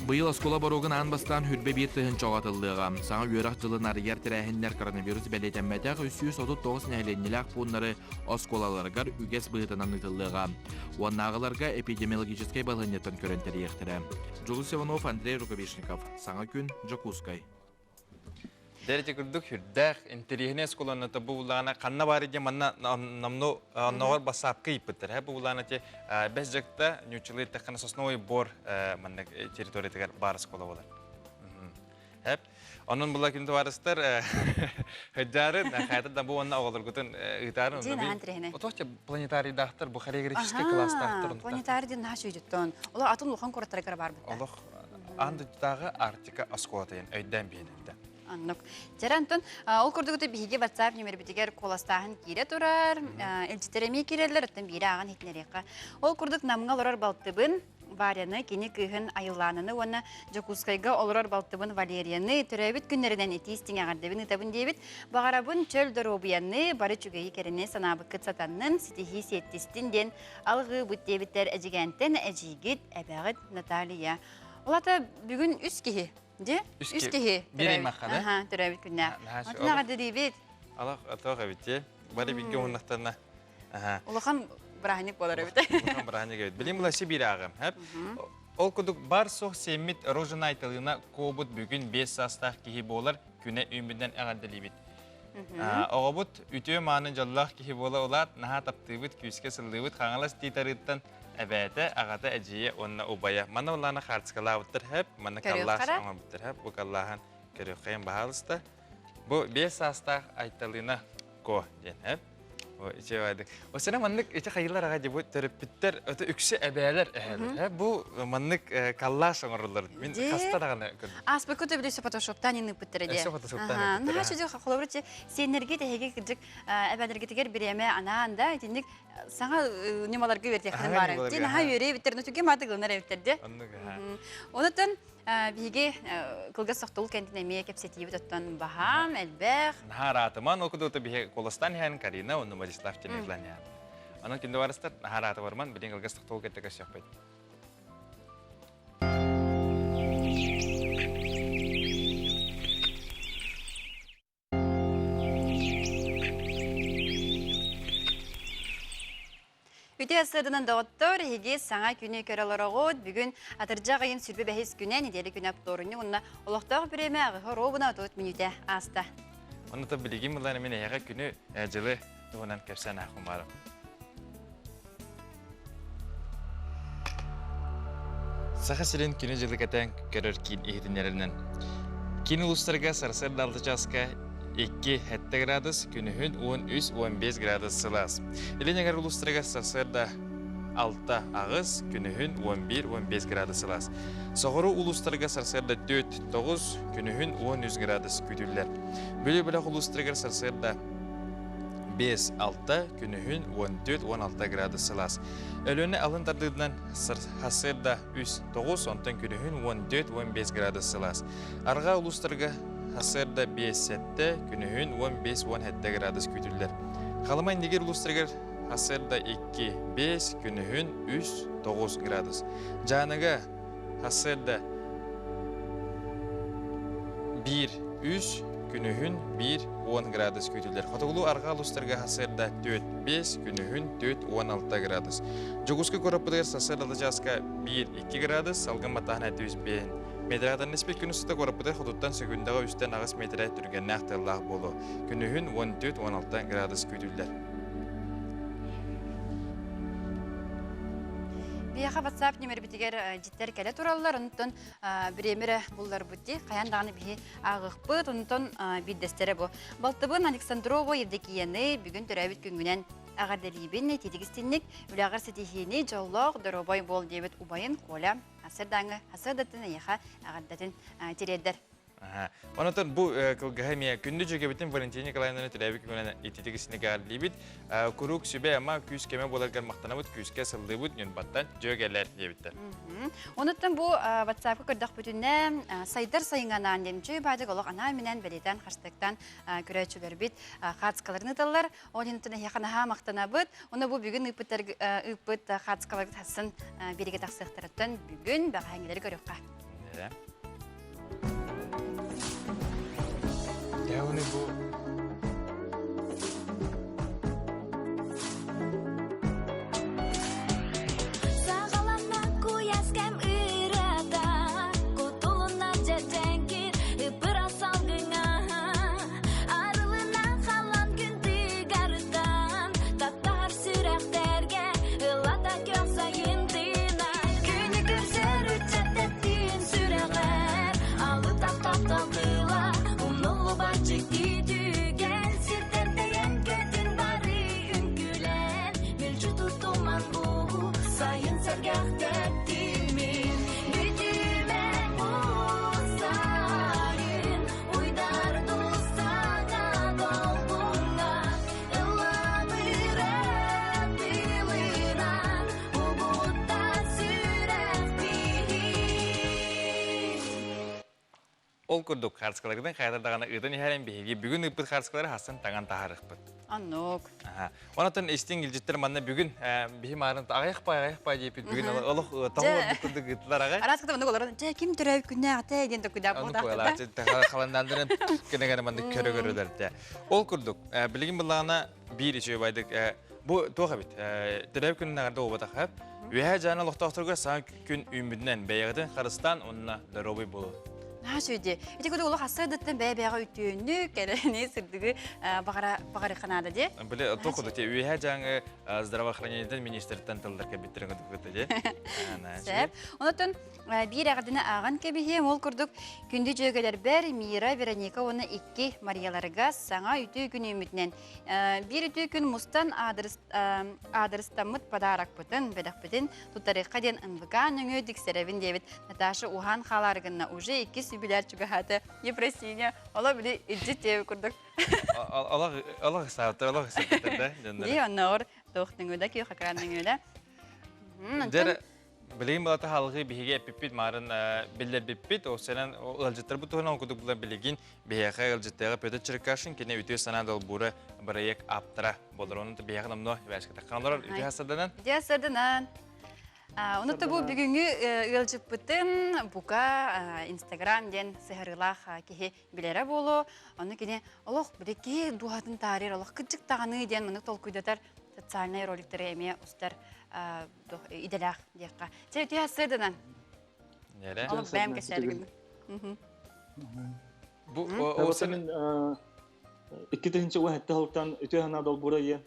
Быйыл оскуола боруогун аан бастаан хүрбэ биир тыһыынчаҕа атыллыаҕа. Саҥа үөрэх дьылын арыйар тэрээһиннэр коронавирус бэлиэтэммэтэх 339 нэһилиэнньэлээх пууннары оскуолаларыгар үгэс быһыытынан ыытыллыаҕа. Уоннааҕыларга эпидемиологическай балаһыанньаттан көрөн тэрийиэхтэрэ. Дьулус Иванов, Андрей Рукавишников. Саҥа күн, Дьокуускай. Дэрити курдук хүрдээх интэриэһинэй оскуоланы бу буллаҕына ханна баар диэн манна намну онноҕор бассаапка ыйыппыттар. Бу буллаҕына ти бэс дьыкта ньуччалыы эттэххинэ сосновый бор маннык территориятыгар баар оскуола буолар. Хэп. Онон була күн товарыстар хыджары хайата да бу уонна оҕолоргутун ыытаарын. Дьиэн ахан тирэһинэ. Отооча планетарийдаахтар бу хореографическай класстаахтар. Планетарий диэн наһаа сүйдүттон. Олох атын улахан куораттарыгар бар бытта. Олох аан дойдутааҕы Арктика оскуолата өйдөөн биһинэлдэ. Оннук. Дьэрэ Антон, ол курдук биһиги WhatsApp нөмербитигэр куоластааһын киирэ турар, илдьиттэр эмиэ киирэллэр, оттон биирэ ааҕан иһитинэриэххэ. Ол курдук Намҥа олорор балтыбын Варяны, кини кыыһын Айыллаананы уонна Дьокуускайга олорор балтыбын Валерияны төрөөбүт күннэринэн итии-истиҥ эҕэрдэбин ыытабын диэбит. Баҕарабын чөл доруобуйаны, бары үчүгэйи кэрэни санаабыккыт сатаннын, ситиһии сиэттистин диэн алҕыыбыт диэбиттэр Эдьигээнтэн эдьиийгит, эбэҕит Наталья. Ол ата бүгүн үс киһи. Дьэ, үс киһи. Биир аймахха да? Аха, төрөөбүт күннээх. Отун эҕэрдэлиибит. Алах атах эбит дии. Бары бииргэ уһуннахтарына. Улахан бырааһынньык буолар эбит. Улахан бырааһынньык эбит. Билим булашы биир ааҕым. Ол курдук бар суох сиэммит Рожина Айталына Кобут бүгүн 5 саастаах киһи буолар күнэ үүммүтүнэн эҕэрдэлиибит. Оҕобут үтүө мааны дьоллоох киһи буола улаат, наһаа таптыыбыт, күүскэ сыллыыбыт Хаҥалас Тиит-Арыыттан эбээтэ, аҕата, эдьиийэ уонна убайа. Манна улаана хаартыскалаабыттар хэп, манна каллаас оҥорбуттар хэп. Бу каллааһын көрүөххэйин баһаалыста. Бу 5 саастаах Айталына Ко диэн хэп. Ичи Осена маннык ити хайылар аҕа бу төрөппүттэр өтө үксэ эбээлэр эһээлэр. Бу маннык коллаж оҥороллор. Мин хаста даҕаны көрдүм. Ааспыкка төбүлүсэ фотошоптаан иныппыттара дии. Өссө фотошоптаан ыыппыттара. Наһаа чудо холобур сиэннэргит эһиги кырдьык эбээлэргитигэр бириэмэ анаан да итинник саҥа ньымаларга үөрэтиэхтэрин баара. Ти наһаа үөрэ эбиттэр, но түгэ мааты гылынар эбиттэр де. Онотон биһиги кылгас сохтул кэнтин эмиэ кэпсэтиибит оттон баһаам, элбэх. Наһаа араатыман, ол кудута биһи куоластаан иһэн Карина, онну Владислав Тимирдлан иһэн. Онон кинди барыстар наһаа арааты барман, билин кылгас сохтул кэнтэ көсүөхпүт. Үтүө сыаданан доҕоттор, эһиги саҥа күнү көрө олороҕут. Бүгүн атырдьах ыйын сүрбэ бэһис күнэ, нэдиэлэ күнэ вторунньук уонна олохтоох бириэмэ аҕыһы оруобуна 30 мүнүүтэ ааста. Онно то билигин булан мин эһиэхэ күнү, дьылы туһунан кэпсээн аахпын Саха сирин күнү-дьылы кэтээн көрөр киин иһитиннэрэринэн киин улуустарга сарсыарда алта чааска 2-7 градус, күнүһүн 13-15 градус сылаас. Илин эҥэр улуустарыгар сарсыарда 6-8, күнүһүн 11-15 градус сылаас. Соҕуруу улуустарга сарсыарда 4-9, күнүһүн 13 градус күүтүллэр. Бүлүү бөлөх улуустарыгар сарсыарда 5-6, күнүһүн 14-16 градус сылаас. Өлүөнэ алын тардыытынан сарсыарда 3-9, онтон күнүһүн 14-15 градус сылаас. Арҕаа улуустарга сарсыарда 5-7, күнүһүн 15-17 градус күүтүллэр. Халыма Индигир улуустарыгар сарсыарда 2-5, күнүһүн 3-9 градус. Дьааныга Сарсыарда 1-3, күнүһүн 1-10 градус күүтүллэр. Хотугулуу арҕаа улуустарга сарсыарда 4-5, күнүһүн 4-16 градус. Дьокуускай куораппытыгар сарсыарда алта чааска 1-2 градус, салгын баттааһына 705 метраттан испит күн устата куораппытыгар хотуттан секундаҕа үстэн аҕыс метрэ түргэннээх тыаллаах буолуо. Күнүһүн 14-16 градус күүтүллэр. Биһиэхэ WhatsApp нүмербитигэр дьиттэр кэлэ тураллар, онтон бириэмэ булларбыт дии, хайаан даҕаны биһи ааҕыахпыт, онтон биирдэстэрэ бу. Балтыбын Александрова Евдокияны бүгүн төрөөбүт күҥҥүнэн эҕэрдэлиибин, итиитик истинник, үлэҕэр ситиһиини, дьоллоох, доруобай буол диэбит убайын Коля Асырдааҥы Асырдатын эйиэхэ эҕэрдэтин тириэрдэр. Онотон бу кылгаһы эмиэ күндү дьүөгэбитин Валентина Николаевнаны төрөөбүт күнүнэн ититик исинигаарлиибит. Куруук сүбэ-ама күүс-көмө буоларгар махтанабыт, күүскэ сыллыыбыт, Ньурбаттан дьүөгэлэр диэбиттэр. Онуттан бу WhatsApp-ка көрдөхпүтүнэ сайдар сайыҥанаан диэн үчүгэй баадык олох анаан-минээн бэлиэтээн хаштыктан көрөөччүлэрбит хаацкаларын ыыталлар. Ол иһин эһиэхэ наһаа махтанабыт. Уонна бу бүгүн ыыппыт хаацкаларгыт хассын биригэ тахсыахтарыттан бүгүн бэҕэһээҥҥилэри көрүөххэ. Дьэ, бу Саҕаланна куйаас кэм ырыата, кутулунна дьэдьэҥкир ыпыра салгыҥа. Арылына халан күн тыгарыттан, таптаһар сүрэхтэргэ ылата көх сайын тыына. Күнү көрсөр ыччат тэптиин сүрэҕэр, алытах таптал тыла, умнуллубат дьикти түгэн, сиртэн тэйэн көтүн бары үҥкүүлэн, мүлдьү тутуман бу сайын сэргэх тэптимин, бүтүмэ бу сайын, уйдар тустаҥа долгуҥҥа, ыллабыра тылынан, угуттан сүрэх биһик. Ол курдук, харыскаларгытын хайата даҕаны ыытан иһэрин биһиги бүгүн ыыппыт харыскалары хассан таҥан таһаарыахпыт. Оннук. Онотон истиҥ илдьиттэр манна бүгүн биһи маарын аҕыйах пай аҕыйах пай диэпит бүгүн олох тоҕо курдук ыыттылар аҕай. Араас кытта оннук олорон дьэ ким төрөөбүт күннээҕитэ диэн токуйдаах буолтаахтар. Халандаандарын кэнэгэр маннык көрө көрөлөр Ол курдук билигин былаана биир үчүгэй бу туох эбит төрөөбүт күнүнээҕэрдэ буолбатах Үөһээ Дьааны олохтоохторугар саҥа күн үүммүтүнэн бэйэҕитин харыстаан уонна доруобуй буолун. Наһаа үчүгэй. Ити курдук олох ассыырдыттан бэйэ-бэйэҕэ үтүөнү, кэрэни, сырдыгы баҕара баҕарыахха наада дии. Били туох курдук Үөһээ Дьааҥы здравоохранениетын министриттэн тыллар кэлбиттэрин курдук дии. Сөп. Онотон биир эҕэрдэни ааҕан кэбиһиэм. Ол курдук күндү дьүөгэлэрбэр Мира, Вероника уонна икки Марияларга саҥа үтүө күн үүммүтүнэн биир үтүө күн мустан аадырыстаммыт подарокпытын, бэлэхпитин туттарыахха диэн НВК нөҥүө тиксэрэбин диэбит Наташа уһаан хаалаары гынна уже иккис юбиляр чугаһаата Ефросинья оло били илдьит диэбит курдук Олох ысаабыттар, олох ысаабыттар да дьоннор. Дии оннооҕор туох нөҥүөлэ киһи хакран нөҥүөлэ. Дьэ билигин былата халгыы биһиги эппиппит маарын биллэрбиппит, ол сэнэн ыалдьыттарбыт туһунан кудук булан билигин биһиэхэ ыалдьыттыаҕа Петр Черкашин кини үтүө санаа долбуура бырайыак ааптара болор. Онон биһиэхэ номнуо ибээскэтэх олорор үтүө сарданан. Үтүө сарданан. Онутту бу бүгүҥҥү ыалдьыппытын бука Инстаграм диэн сыһарыылаах киһи билэрэ буолуо. Ону кини олох били киһи дууһатын таарыйар, олох кырдьык даҕаны диэн маннык толкуйдатар социальнай роликтары эмиэ устар идэлээх диэххэ. Чэ, үтүө сырдынан. Олох бэйэм кэсээригин. Бу Икки тыһыынча уон сэттэ сылтан үтүө санаа долбуура диэн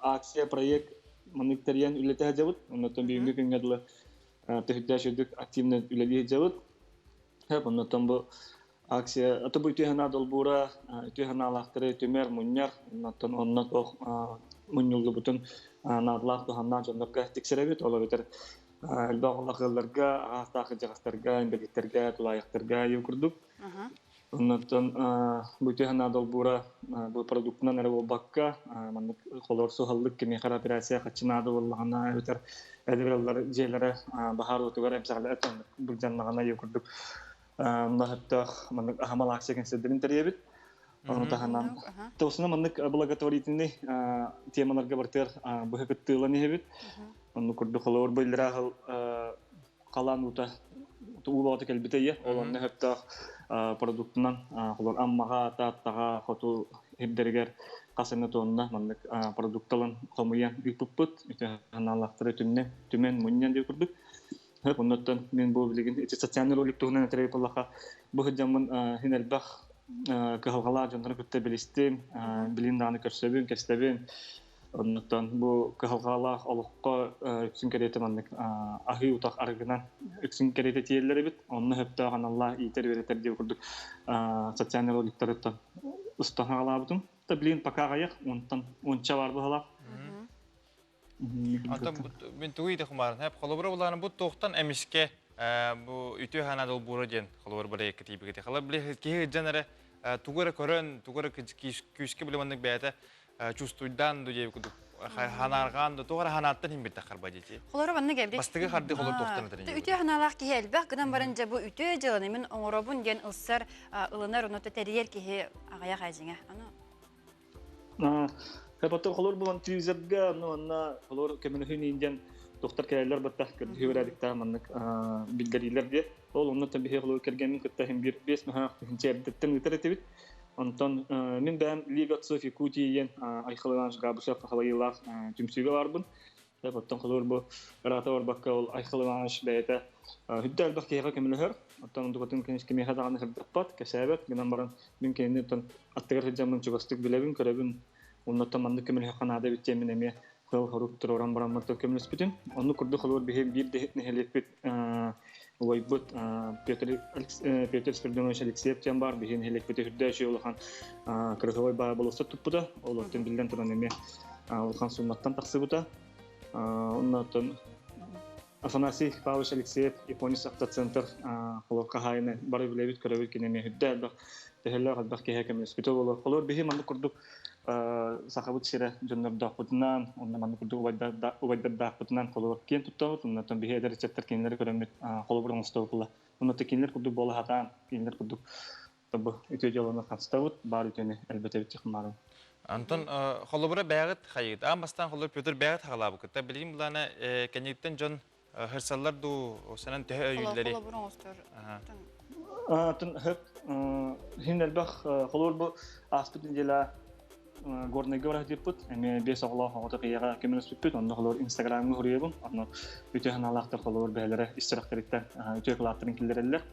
акция, проект маннык тэрийэн үлэлэтэ сылдьабыт. Оннуттан бүгүҥҥү күҥҥэ дылы төһүрдээх үрдүк активно үлэлии сылдьабыт. Оннуттан бу акция аты бу үтүө санаа долбуура үтүө санаалаахтары түмэр, мунньар, оннуттан онно туох мунньуллубутун наадалаах туһаннаах дьоннорго тиксэрэбит. Ол эбэтэр элбэх оҕолоох ыалларга, аҕаастаах кырдьаҕастарга, инбэлииттэргэ, тулаайахтарга иу курдук. Оннуттан бу үтүө санаа долбуура бу продуктунан эрэ буолбакка, маннык холор суһаллык кимиэхэ эрэ операция хаччы наада буоллаҕына эбэтэр эдэр ыаллар дьиэлэрэ баһаар уотугар эмсэҕэлээт оннук былдьаннаҕына иу курдук онно сөптөөх маннык аһымал акция кэнсиэрдэрин тэрийэбит. Ону таһынан тосуна маннык благотворительный темаларга бартыгар быһа кыттыылан иһэбит. Оннук курдук холобур бу иллэрээ халаан уута уулаҕата кэлбитэ ийэ. Ол онно сөптөөх продуктунан холор Аммаҕа, Тааттаҕа, хоту сирдэригэр хас эмэ тонна маннык продукталан хомуйан ыыппыппыт. Ити ханаалаахтары түмнэ, түмэн мунньан диир курдук. Хөп оннуттан мин бу билигин ити социальный ролик туһунан этэрэй буоллахха бу сылдьаммын син элбэх кыһалҕалаах дьоннору кытта билистим, билин даҕаны көрсөбүн, кэстэбин. Оннуттан бу кыһалҕалаах олоххо үксүн кэриэтэ маннык аһыы утах арыгынан үксүн кэриэтэ тиийэллэр эбит. Онно сөптөөх аналлаах иитэр-үөрэтэр диэн курдук социальный роликтарыттан устан хаалаабытым. Та блин пока аҕыйах, онтон уонча бар быһалаах. Антон мин тугу иитэ хумааран, холобура булааны бу туохтан эмискэ Бу үтүө хаана долбуура диэн холобур бырайыакка тиийбикити. Хала били киһи ыдьан эрэ тугу эрэ көрөн, тугу эрэ күүскэ били маннык бэйэтэ чувствуйдаан ду диэбит курдук ханаарҕаан да туох эрэ ханааттан иһин харба диэти. Холоро маннык эбри. Бастыгы харды холор туохтан этэрин. Үтүө ханаалаах киһи элбэх гынан баран дьэ бу үтүө дьыаланы мин оҥоробун диэн ылсар, ылынар, онно тэрийэр киһи аҕыйах эдьиҥэ. Аны Хапата холор булан телевизорга, ну онна холор көмөлөһүн индиан доктор кэлэллэр баттах көрдүһү бэрээдиктээх маннык биллэриилэр диэ. Ол онно биһи холор кэргэммин кытта иһин биир биэс маһаах тыһынча эрдэттэн ыытар этибит. Онтон мин бэйэм Лига отцов Якутии диэн Айхал Иванович Габышев халайыылаах түмсүүгэ барбын. Оттон холобур бу ыраата барбакка ол Айхал Иванович бэйэтэ үрдэ элбэх киһиэхэ көмөлөһөр. Оттон онтукатын кимиэхэ даҕаны сырдаппат, кэсээбэт. Гынан баран мин кинини оттон аттыгар сылдьаммын чугастык билэбин, көрөбүн. Оннуттан маннык көмөлөһөххө наада эбит диэммин эмиэ кыал хорук туруоран бараммын көмөлөспүтүм. Оннук курдук холобур биһи биир да нэһилиэкпит убайбыт Петр Петр Спиридонович Алексеев диэн баар биһи нэһилиэкпит үрдэ үчүгэй улахан кырасовой баа болуоссат туппута. Ол оттон биллэн туран эмиэ улахан сумматтан тахсыбыта. Оннооттон Афанасий Павлович Алексеев Японец автоцентр холор хаһаайына бары билэбит көрөбүт кини эмиэ үрдэ элбэх төһөлөөх элбэх киһи көмөлөспүтэ буолуо. Холор биһи маннык курдук сахабыт сирэ дьоннордоохпутунан, онно маннык курдук убайдардаахпытынан холобур киэн туттабыт. Оннотон биһи эдэр ыччаттар кинилэри көрөммүт холобур оҥостобут Оннотон кинилэр курдук буола сатаан, кинилэр курдук бу үтүө дьыаланы хастабыт, баар үтүөнү элбэтэбит техмарын. Антон холобура бэҕит хайыт. Аан бастаан холобур Петр бэҕит хагалаабыкыта. Билигин булаана кэнниттэн дьон хырсаллар дуу, санан төһө өйүүллэри? Холобур оҥостор. Атын хөп хин элбэх холобур бу ааспыт неделя Горнайга барахтыппыт, эмиэ биэс оҕолоох оҕото кыйаҕа көмөлөспүппүт, онно холобур Инстаграмҥа суруйабын, онно үтүө санаалаахтар холобур бэйэлэрэ ис сүрэхтэриттэн үтүө кылааттарын киллэрэллэр.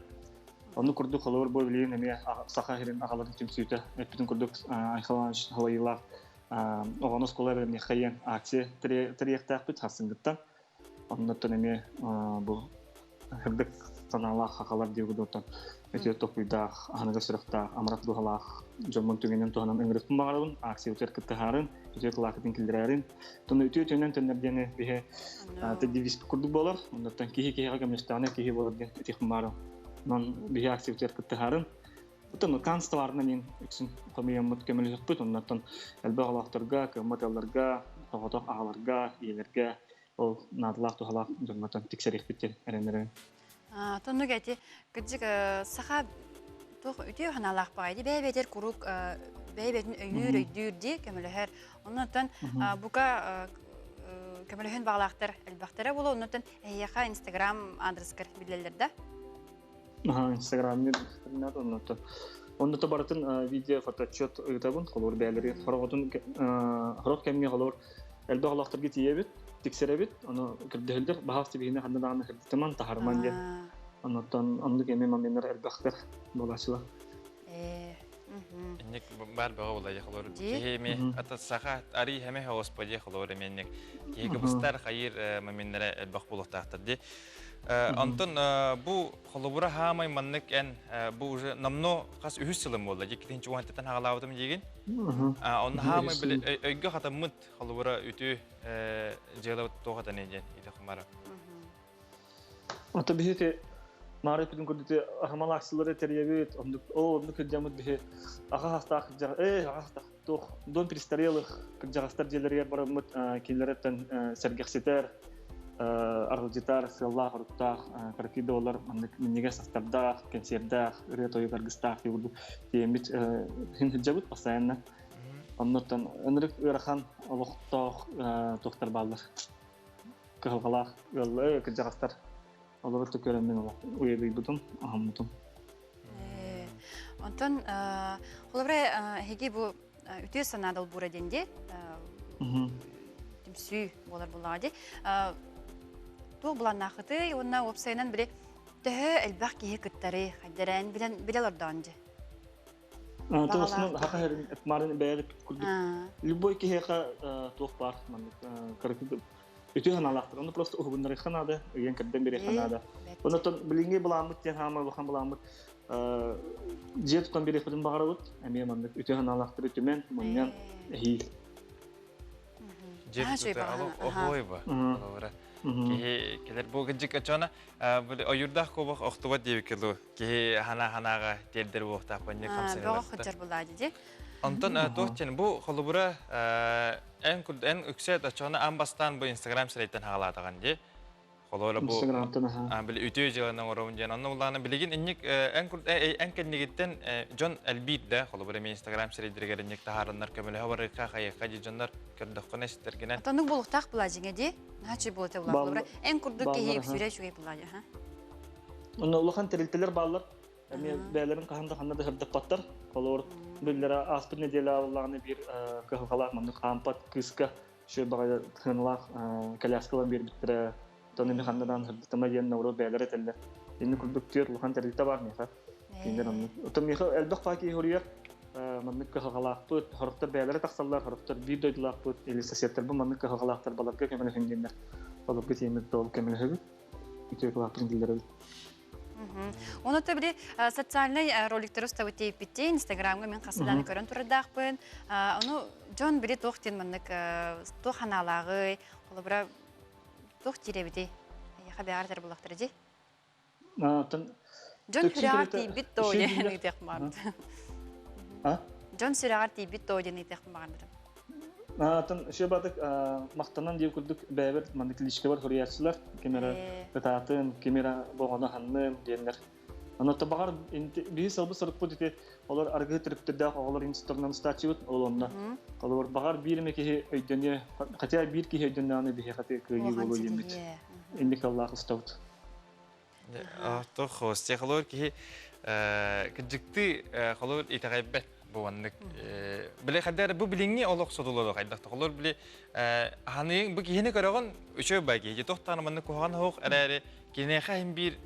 Оннук курдук холобур бу билигин эмиэ Саха сирин аҕаларын түмсүүтэ эппитин курдук Айхал Иванович халайыылаах оҕону оскуола бэлэмниэххэ диэн акция тэрийиэхтээхпит сарсыҥҥыттан. Оннуттан эмиэ бу сырдык санаалаах хахалар диэбит оттон үтүө толкуйдаах, аһыныгас сүрэхтээх, амарах дууһалаах дьоммун түгэнин туһанан ыҥырыппын баҕарабын, акциябытыгар кыттыһаарын, үтүө кылаакытын киллэрээрин. Тону үтүө үтүөнэн төннөр диэни биһи девиз курдук буолар. Оннуттан киһи киһиэхэ көмөлөстөҕүнэ киһи буолар диэн этиэхпин баҕарабын. Онон биһи акциябытыгар кыттыһаарын. Оттон канцтоварынан иин үксүн хомуйаммыт көмөлөһүөхпүт. Оннуттан элбэх олохторго, кыаммат ыалларга, соҕотох аҕаларга, ийэлэргэ ол наадалаах туһалаах дьоҥҥо тиксэриэхпит диэн эрэнэрин. Тоннук эти кырдьык саха туох үтүө санаалаах баҕайы бэйэ-бэйэтэр куруук бэйэ-бэйэтин өйүүр өйдүүр дии көмөлөһөр. Оннуттан бука көмөлөһөн баҕалаахтар элбэхтэрэ буолуо. Оннуттан эһиэхэ Инстаграм адрескар биллэллэр да? Инстаграмҥа оннуттан оннута барытын видео фотоотчет ыытабын холобур бэйэлэри хороҕотун хорох кэмҥэ холобур элбэх олохторго тиийэбит тиксэрэбит ону көрдөһөллөр баһаас тибиһини ханна даҕаны кырдытыман таһарыман диэн оннуттан оннук эми моментар элбэхтэр буолааччылар. Инник баар бөҕө буолла холобур киһи эми ата саха арий хэмэ господи холобур эми инник киһи кыбыстар хайыр моменнара элбэх буолуохтаахтар ди. Онтон бу холобура хаамай маннык эн бу уже намно хас үһүс сылым буолла диккитин чугантытан хагалаабытым диигин. Онно хаамай били өйгө хатаммыт холобура үтү дьыала туохатан диэн ити хумара. Ото биһи Маары бүтүн курдук аһымал акциялары тэрийэбит, оннук оо оннук кырдьаммыт биһи аҕа саастаах кырдьаҕас ээ аҕа саастаах туох дом престарелых кырдьаҕастар дьиэлэригэр бараммыт кинилэриттэн сэргэхситэр, аралдьытар, сыаллаах-оруктаах кыракый да буоллар маннык минньигэс астардаах, кэнсиэрдээх, ырыа-тойук аргыстаах дии курдук тиийэммит син сылдьабыт постоянно. Оннуттан ынырык ыарахан олохтоох туохтар бааллар. Кыһалҕалаах ыаллар, кырдьаҕастар олору көрөн мин олох уйадыйбытым, аһаммытым. Онтон холобура эһиги бу үтүө санаа долбуура диэн дии түмсүү буолар буоллаҕа дии. Туох былааннаахытый уонна уопсайынан били төһө элбэх киһи кыттарый хайдаран билэн билэ олордоон дии. Туосунан хаха марын бэйэбит курдук любой киһиэхэ туох баар маннык кыракый үтүө санаалаахтар. Ону просто уһугуннарыахха наада, ыйан кэрдэн биэриэххэ наада. Онтон билиҥҥи былааммыт диэн хаамай улахан былааммыт дьиэ тутан биэриэхпитин баҕарабыт. Эмиэ маннык үтүө санаалаахтары түмэн, мунньан эһиил. Дьиэ тутута оһуой ба. Киһи келер бу кыдьык ачана ойурдаах куобах охтубат диэбиккэ дуу киһи хана ханаага тиэрдэр буохтаах банньык Бөҕө хыдьар булаа дии. Онтон туох диэн бу холобура эн эн үксэ оччоҕуна аан бастаан бу Инстаграм сирэйтэн хаалаатаҕын дии. Холобура бу били үтүө дьыаланы оҥоробун диэн. Онно буллаҕына билигин инник эн эн кэннигиттэн дьон элбиир да холобура мен Инстаграм сирэйдэригэр инник таһаарыннар көмөлөһө барыахха хайыахха дии дьоннор көрдөххүнэ истэргинэн. Отоннук буолуохтаах була дьиҥэ дии. Наһаа буолута була. Холобура эн курдук киһи үксүрэ үчүгэй була дии. Онно улахан тэрилтэлэр бааллар. Эмиэ бэйэлэрин хаһан да ханна да сырдаппаттар. Холобур, биллэрэ ааспыт нэдиэлэ буоллаҕына биир кыһалҕалаах маннык хаампат кыыска үчүгэй баҕайы сыаналаах коляскалан биэрбиттэрэ. Оттон эми ханна даҕаны сырдатыма диэн норуот бэйэлэрэ этэллэр. Инни курдук түөрт улахан тэрилтэ баар миэхэ. Кинилэр оннук. Оттон миэхэ элбэх баа киһи суруйар. Маннык кыһалҕалаахпыт, сорохтор бэйэлэрэ тахсаллар, сорохтор биир дойдулаахпыт или соседтарбын маннык кыһалҕалаахтар баларга көмөлөһүн диэннэр. Олорго тиэммит ол көмөлөһөбүт. Үтүө кылааппытын киллэрэбит. Оны били социальный роликтары устабыт тиэйиппиттии Инстаграмга мин хасыдааны көрөн турардаахпын. Ону дьон били туох диэн маннык туох ханаалааҕый, холобура туох диир эбитий? Эйиэхэ бэҕэр этэр буллахтара дии. Дьон сүрэҕэр тиийбит доо диэн ыйытыах баҕарбыт. Дьон сүрэҕэр тиийбит доо диэн ыйытыах баҕарбытым. Атын шебатык махтанан диир курдук бэйэбэр маннык кличкабар суруйааччылар ким эрэ ытаатын, ким эрэ боҕону ханным диэннэр. Аны баҕар биһи сылбы сырыппыт ити олор аргы төрүктэрдээх оҕолор институттарынан устааччыбыт ол онно. Олор баҕар биир эмэ киһи өйдөнүө, хотя биир киһи өйдөннөҕүнэ биһиэхэ кыайыы буолуо диэммит. Инник аллаах устабыт. Тох хостя холор киһи кырдьыктыы холор итэҕэйбэт бу маннык били хайда бу билиҥҥи олох содулуо хайдах холор били ханыйын бу киһини көрөҕүн үчүгэй бай киһи тохтааны маннык куһаҕан оһох эрээри киниэхэ иһин биир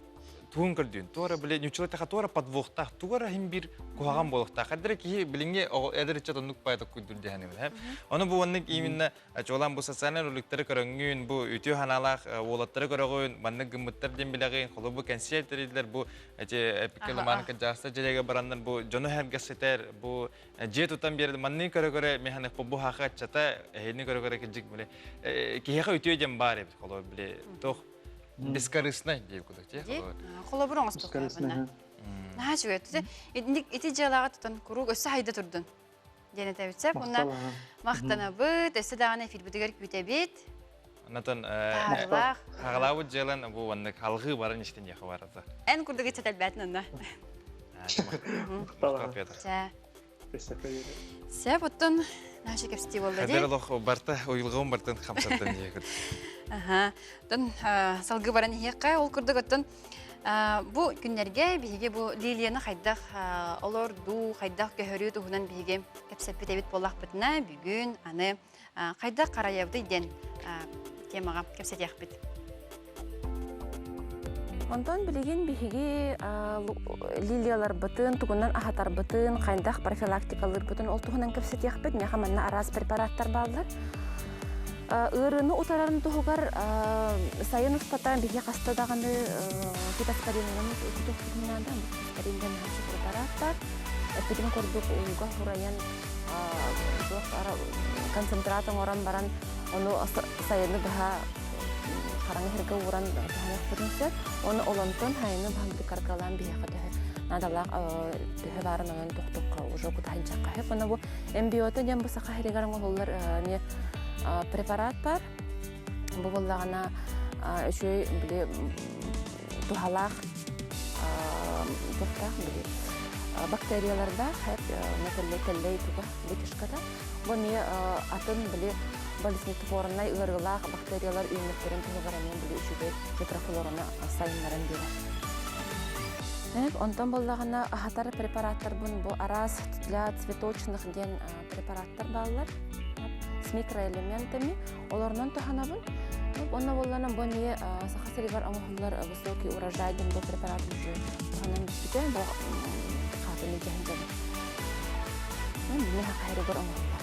тугун көрдүүн туора били ньуччула таха туора подвохтаах тугара иһин биир куһаҕан буолуохтаах хайдара киһи билиҥҥи эдэр ыччат оннук бай токкуйдур диэхэнибин ону бу маннык именно Чуолаан бу социальнай роликтары көрөҥҥүн, бу үтүө санаалаах уолаттары көрөҕүн, маннык гыммыттар диэн билэҕин, холобур бу кэнсиэр тэрийдилэр, бу эти эпиккэ кырдьаҕастар дьиэлэргэ бараннар бу дьону сэргэситэр, бу дьиэ тутан биэрэр, маннык көрө-көрө механик бу хаха аччата, эһини көрө-көрө кырдьык били киһиэхэ үтүө диэн баар эбит, холобур били туох бескорыстный диэбит курдук дии. Холобур оҥостуохтаах Наһаа үчүгэй. Ити дьыалаҕа тутан куруук өссө хайда турдун. диэн этэбит сөп. Уонна махтанабыт, өссө даҕаны эфирбитигэр күүтэбит. Онтон хагалаабыт дьыалан бу маннык халҕыы баран истин диэхэ барата. Эн курдук иччэтэлбээтин онно. Махтал Петр. Сөп, оттон наша кэпсэтии буолла дии. Хадыр олох барта уйулҕам бартын хамсаттан диэхит. Аха. Оттон салгыы баран иһиэххэ, ол курдук оттон Бу күннэргэ биһиги бу лилияны хайдах олордуу, хайдах көһөрүү туһунан биһиги кэпсэппит эбит буоллахпытына, бүгүн аны хайдах харайабытый диэн темаҕа кэпсэтиэхпит. Онтон билигин биһиги лилияларбытын, тугунан аһатарбытын, хайдах профилактикалыырбытын ол туһунан кэпсэтиэхпит. Миэхэ манна араас препараттар бааллар. Ыарыыны утарарын туһугар сайын устата биһи хаста даҕаны фитоспоринынан утутуохпутун наада. Фитоспорин диэн наһаа препарат баар. Эппитин курдук ууга хурайан концентрат оҥорон баран ону сайыны быһа хараҥа сиргэ ууран туһаныахпытын сөп. Ону олонтон сайыны быһа бытыкаргалаан биһиэхэ төһө наадалаах төһө баарын онон тохтуохха уже кутаһынчахха сөп. Ону бу Эмбиота диэн бу саха сиригэр оҥоһуллар эмиэ препарат бар. Бу буоллаҕына үчүгэй били туһалаах туохтаах били бактериялардаах тэллэй тэллэй туга вытяжката. Бу эмиэ атын били болезнетворнай ыарыылаах бактериялар үүммүттэрин туһугар эмиэ били үчүгэй микрофлораны сайыннаран биэрэр. Онтон буоллаҕына аһатар препараттарбын бу араас для цветочных диэн препараттар бааллар с микроэлементами олорунан туһанабын. Онно буоллаҕына бу эмиэ Саха сиригэр оҥоһуллар высокий урожай диэн бу препарат уже туһанан бүппүтэ бу хаатын илдьэ сылдьабын. Мин Саха сиригэр оҥоһуллар.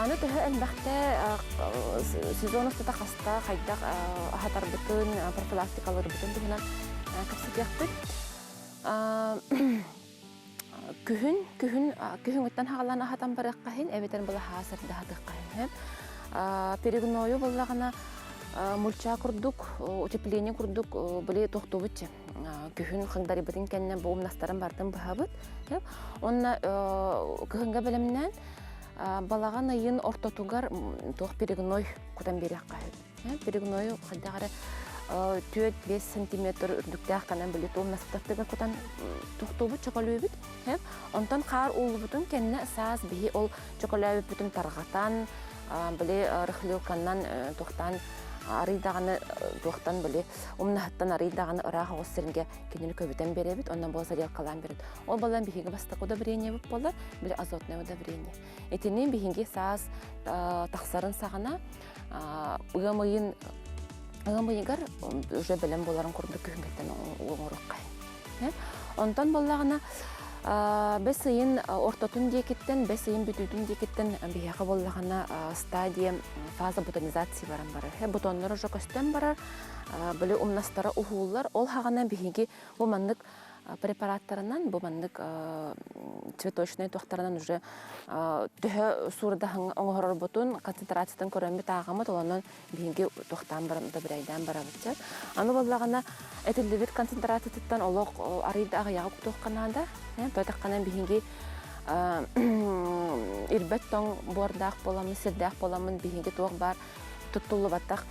Аны төһө элбэхтэ сезон устата хаста хайдах аһатарбытын, профилактикалыырбытын туһунан кэпсэтиэхпит. Күһүн, күһүн, күһүҥҥүттэн хаалан аһатан барыахха иһин, эбэтэр былаһаа сырдаһатыахха иһин. Перегною буоллаҕына мульча курдук, утепление курдук били тохтубут күһүн хагдарыбытын кэннэ бу умнастарын бартын быһабыт. Онна кыһынга бэлэмнээн балаҕан ыйын ортотугар туох перегной кутан биэриэххэ сөп. Перегнойу хайдах эрэ 4-5 сантиметр үрдүктээх канан били туомнастартыга кутан тохтуубут чөкөлүүбүт. Онтон хаар ууллубутун кэннэ саас биһи ол чөкөлөөбүппүтүн тарҕатан били рыхлилканнан туохтаан арый даҕаны туохтан били умнаһыттан арый даҕаны ыраах оҕус сиргэ кинини көбүтэн биэрэбит онно буола саделкалаан биэрэбит ол балан биһиги бастакы удобрениебыт буолар били азотное удобрение итини биһиги саас тахсарын саҕана ыам ыйын ыам ыйыгар уже бэлэм буоларын курдук күһүҥҥэттэн оҥоруохха Онтон буоллаҕына бэс ыйын ортотун диэкиттэн, бэс ыйын бүтүүтүн диэкиттэн биһиэхэ буоллаҕына стадия фаза бутонизации баран барар. Бутоннор уже көстөн барар, били умнастара уһууллар. Ол хаҕана биһиги бу маннык препараттарынан, бу маннык цветочнай туохтарынан уже төһө суурдаһын оҥоһорорбутун концентрациятын көрөммүт ааҕаммыт, олонон биһиги туохтаан баран удобряйдаан барабыт. Аны буоллаҕына этиллибит концентрациятыттан олох арый да аҕыйаҕы кутуохха наада. Тойтаххана биһиги ирбэт тоҥ буордаах буоламмын, сирдээх буоламмын биһиги туох баар туттуллубатах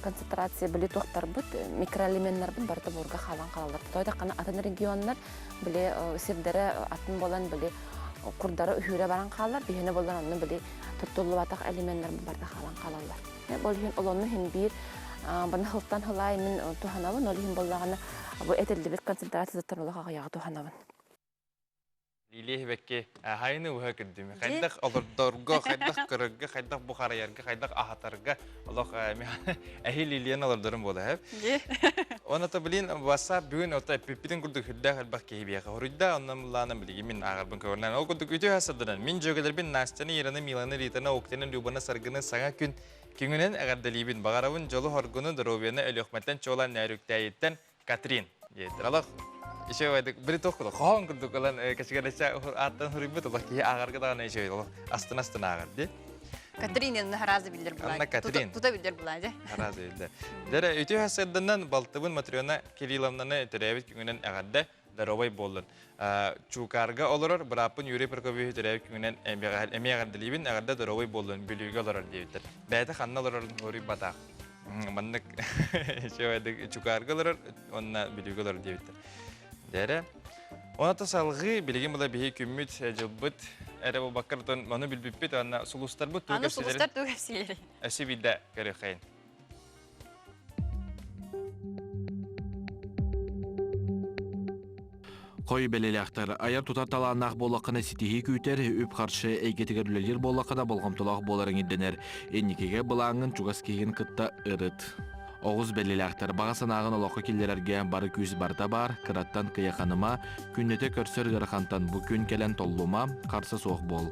концентрация били туохтарбыт, микроэлеменнарбыт барыта буорга хаалан хаалаллар. Тойтаххана атын регионнар били сирдэрэ атын буолан били курдары үһүүрэ баран хаалар, биһини буоллар онно били туттуллубатах элеменнэр барыта хаалан хаалаллар. Ол иһин олонну иһин биир баны хылтан хылаай мин туһанабын, ол иһин буоллаҕына бу этиллибит концентрациятыттан олох аҕыйаҕы туһанабын. Лилия бэкки хайыны уһа кирдим. Хайдах олордорго, хайдах көрөргө, хайдах бухарайарга, хайдах аһатарга олох эһи Лилиян олордорум буола хэп. Оны блин WhatsApp бүгүн ото эппиппитин курдук хүрдээх элбэх киһи биэхэ хоруйда, онон муллаанан билигин мин ааҕарбын көрүнэн. Ол курдук үтүө сырдынан мин дьүөгэлэрбин Настяны, Ираны, Миланы, Ританы, Октяны, Любаны, Саргыны саҥа күн күҥүнэн эҕэрдэлиибин. Баҕарабын дьолу-хоргуну, доруобуйаны Өлүөхмэттэн чуолаан Нөөрүктээйиттэн Катрин диэтир. Олох еще били туох курдук хоһоон курдук ылан кэчигэрдэчэ ааттан суруйбут олох киһи ааҕарга даҕаны үчүгэй олох астына астына ааҕар дии. Катрин инна харазы биллер була. Анна Катрин. Тута биллер була дьэ. Харазы биллер. Дэрэ үтүө хасырданнан балтыбын Матрена Кирилловнаны төрөөбүт күҥүнэн эҕэрдэ даровай буоллун. Чуукаарга олорор бырааппын Юрий Прокопьевич төрөөбүт күҥүнэн эмиэ эҕэрдэлиибин эҕэрдэ даровай буоллун Бүлүүгэ олорор диэбиттэр. Бэйэтэ ханна олорорун хоруйбатах. Маннык Чукаарга олорор уонна Бүлүүгэ олорор диэбиттэр. Дэрэ. Онон салгыы билигин була биһи күммүт, дьылбыт эрэ буолбакка отон маны билбиппит уонна сулустарбыт Аны сулустар тугу кэпсиилэрий? Өссө биирдэ көрүөххэйин. Хой бэлэлээхтэр айар-тутар талааннаах буоллаххына ситиһии күүтэр, үп-харчы эйгэтигэр үлэлиир буоллаххына болҕомтолоох буоларыҥ ирдэнэр. Инникигэ былааҥҥын чугас киһигин кытта ырыт. Оҕус бэлэлээхтэр баҕа санааҕын олоххо киллэрэргэ бары күүс барыта баар, кыраттан кыйаханыма, күннэтэ көрсөр ыарахантан бу күн кэлэн толлума, харса суох буол.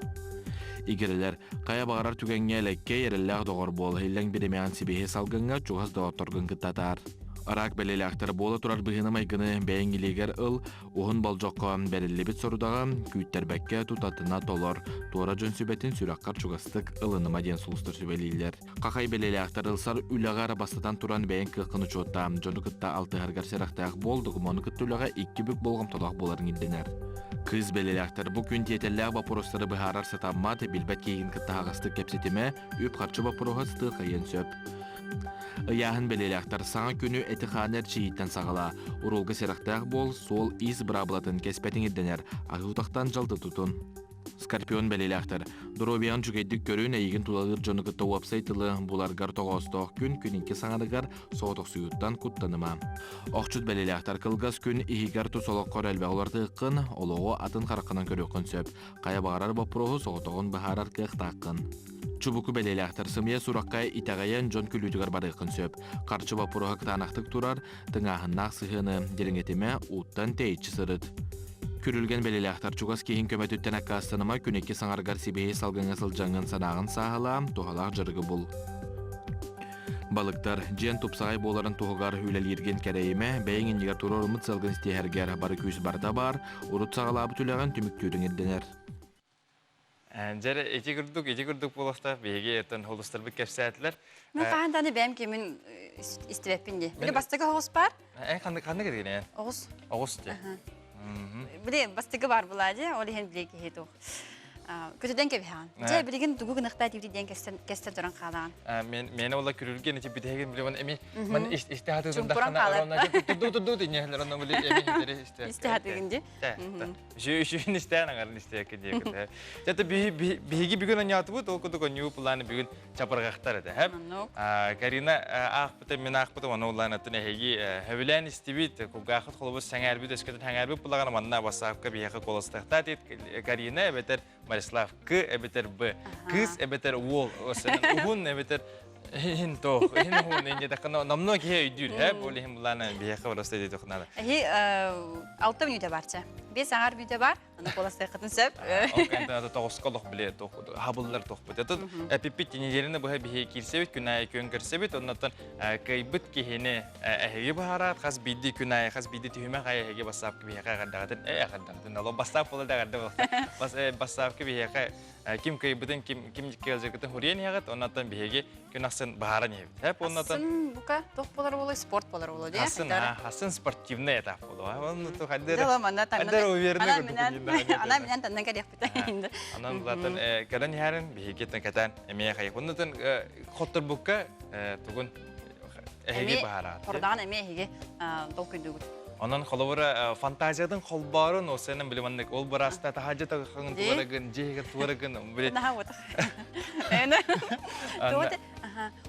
Игирэлэр, хайа баҕарар түгэҥҥэ элэккэй, эрэллээх доҕор буол, иллэҥ биримэҕин сибиһи салгыҥҥа чугас доҕотторгун кытта атаар. Рак бэлиэлээхтэр буола турар быһыыны-майгыны бэйэҥ илиигэр ыл, уһун болдьоххо бэриллибит сорудаҕы күүттэрбэккэ тутатына толор, туора дьон сүбэтин сүрэххэр чугастык ылыныма диэн сулустар сүбэлииллэр. Хахай бэлиэлээхтэр ылсар үлэҕэр бастатан туран бэйэҥ кыаххын учуоттаа, дьону кытта алтыһаргар сэрэхтээх буол, докумуону кытта үлэҕэ икки бүк болҕомтолоох буоларыҥ ирдэнэр. Кыыс бэлиэлээхтэр бу күн тиэтэллээх боппуруостары быһаарар сатаммат, билбэт киһигин кытта аһаҕастык кэпсэтимэ, үп-харчы боппуруоһа сытыырхайыан сөп. Ыйааһын бэлиэлээхтэр саҥа күнү эти-хааны эрчийииттэн саҕалаа. Уруулга сэрэхтээх буол, суол-иис быраабылатын кэспэтиҥ ирдэнэр. Аһыы утахтан дьалты тутун. Скорпион бэлиэлээхтэр доруобуйаҕын үчүгэйдик көрүн, эйигин тулалыыр дьону кытта уопсай тылы буларгар тоҕоостоох күн күнүҥкэ саҥарыгар соҕотохсуйууттан куттаныма. Охчут бэлиэлээхтэр кылгас күн иһигэр тус олоххор элбэх уларытыаххын, олоҕу атын хараххынан көрүөххүн сөп. Хайа баҕарар боппуруоһу соҕотоҕун быһаарар кыахтааххын. Чубуку бэлиэлээхтэр сымыйа сурахха итэҕэйэн дьон күлүүтүгэр барыаххын сөп. Харчы боппуруоһа кытаанахтык турар, тыҥааһыннаах сыһыаны дириҥэтимэ, ууттан тэйиччи сырыт. Күрүлгэн бэлиэлээхтэр чугас киһиҥ көмөтүттэн аккаастаныма күн икки саҥаргар сибиһи салгыҥҥа сылдьаҥҥын санааҕын сааһылаа, туһалаах дьарыгы бул. Балыктар, дьиэн тупсаҕай буоларын туһугар үлэлииргин кэрэйимэ, бэйэҥ иннигэр туруоруммут сыалгын ситиһэргэр бары күүс барыта баар, урут саҕалаабыт үлэҕин түмүктүүрүҥ ирдэнэр. Дьэ, ити курдук, ити курдук буолуохтаах биһиги оттон холустарбыт кэпсээтилэр. Мен хаһан даҕаны бэйэм кимин истибэппин дии. Били бастакы оҕус баар. Эн ханнык ханнык этигин Оҕус. Оҕус дии. Били бастакы баар булаа дии, ол иһин били киһи туох. Көтүдэн кэбиһэҕин. Дьэ, билигин тугу гыныхтаа диибит диэн кэстэн кэстэн туран хаалаҕын. Мен мені ола күрүлген ити бүтэһигин биле эми ман исте хатыгын дахана орона тудду тудду динье орона биле эми хитери исте. Исте хатыгын ди. Үшүн истээн аҥарын истиэккэ диэккэ. Дьэ биһиги бүгүн онньоотубут, ол курдук онньуу планы бүгүн чапырҕахтар этэ. Хэп. Карина аахпыта, мин аахпытым, ону улаанатын эһиги хөбүлээн истибит, кулгаахыт холобур сэҥээрбит, өскөтүн сэҥээрбит булаҕына манна бассаапка биһиэхэ куоластыахтаат Карина эбэтэр Марислав К эбэтэр Б. Кыыс эбэтэр уол, уһун эбэтэр Иһин тоох, иһин уһун инде такана намно киһи өйдүүр, һэ, ол иһин булаана биһиэхэ просто өйдөтөх наада. Эһи алта мүнүүтэ барча. Бес аҥар мүнүүтэ бар, аны куоластыаххытын сөп. Ол кэнтэн тоҕуска олох биле хабыллар тохпут. Этот эпиппит неделяны быһа биһи киирсэбит, күн аайы күөн көрсөбүт, оннотон кыайбыт киһини эһиги баһараат, хас биирдии күн аайы, хас биирдии түһүмэх аайы эһиги бассаапка биһиэхэ эҕэрдэҕитин, э эҕэрдэҕитин, олох бассаап буола да эҕэрдэ буолла. Бассаапка биһиэхэ ким кыайбытын, ким ким кыалдьаргытын хуруйан иһэҕит, оннотон биһиги күн ахсын баһааран иһэбит. Хэп оннотон Асын бука тох болар болой спорт болар боло дии. Асын, асын спортивный этап боло. Онну ту хаддер. Дела манна Хаддер уверенный Ана минен таннан кэлиэхпит. Анан булатын кэлэн иһэрин биһиги кэтэн эмиэ хайы. Оннотон хотторбукка тугун эһиги баһараат. Хордаан эмиэ эһиги толкуйдуугут. Онон холобура фантазиятын холбоорун ол сенен били маннык ол бырааста таһаадьа тагыххын туарагын дьиэһигэр туарагын били Наһаа уотах. Туот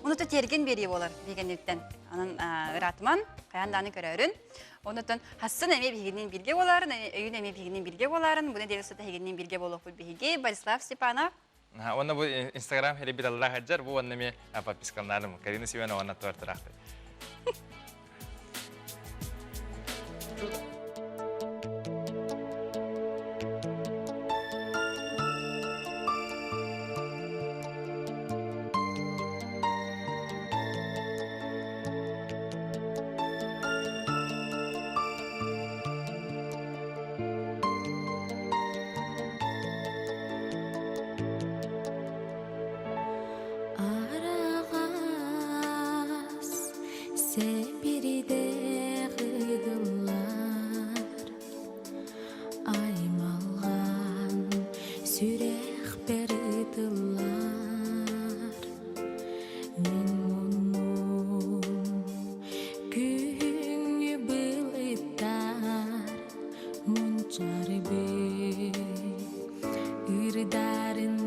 Ону терген берии болар бигенниттен. Анан ыраатыман каян дааны көрөрүн. Онутон хассын эме бигинин бирге боларын, өйүн эме бигинин бирге боларын, буны деле сута хигинин бирге болуқпут биһиги Борислав Степанов. Онна бу Инстаграм хери бит Аллах хаджар, бу онна ми подпискалнарым. Карина Семенова онна туартырақты. Араҕас сэбирдэх ыһыллар Аймалҕан сүрэхпэр ытыллар Мин муннум күһүҥҥү былыттар Мунчарбыт ырдарын.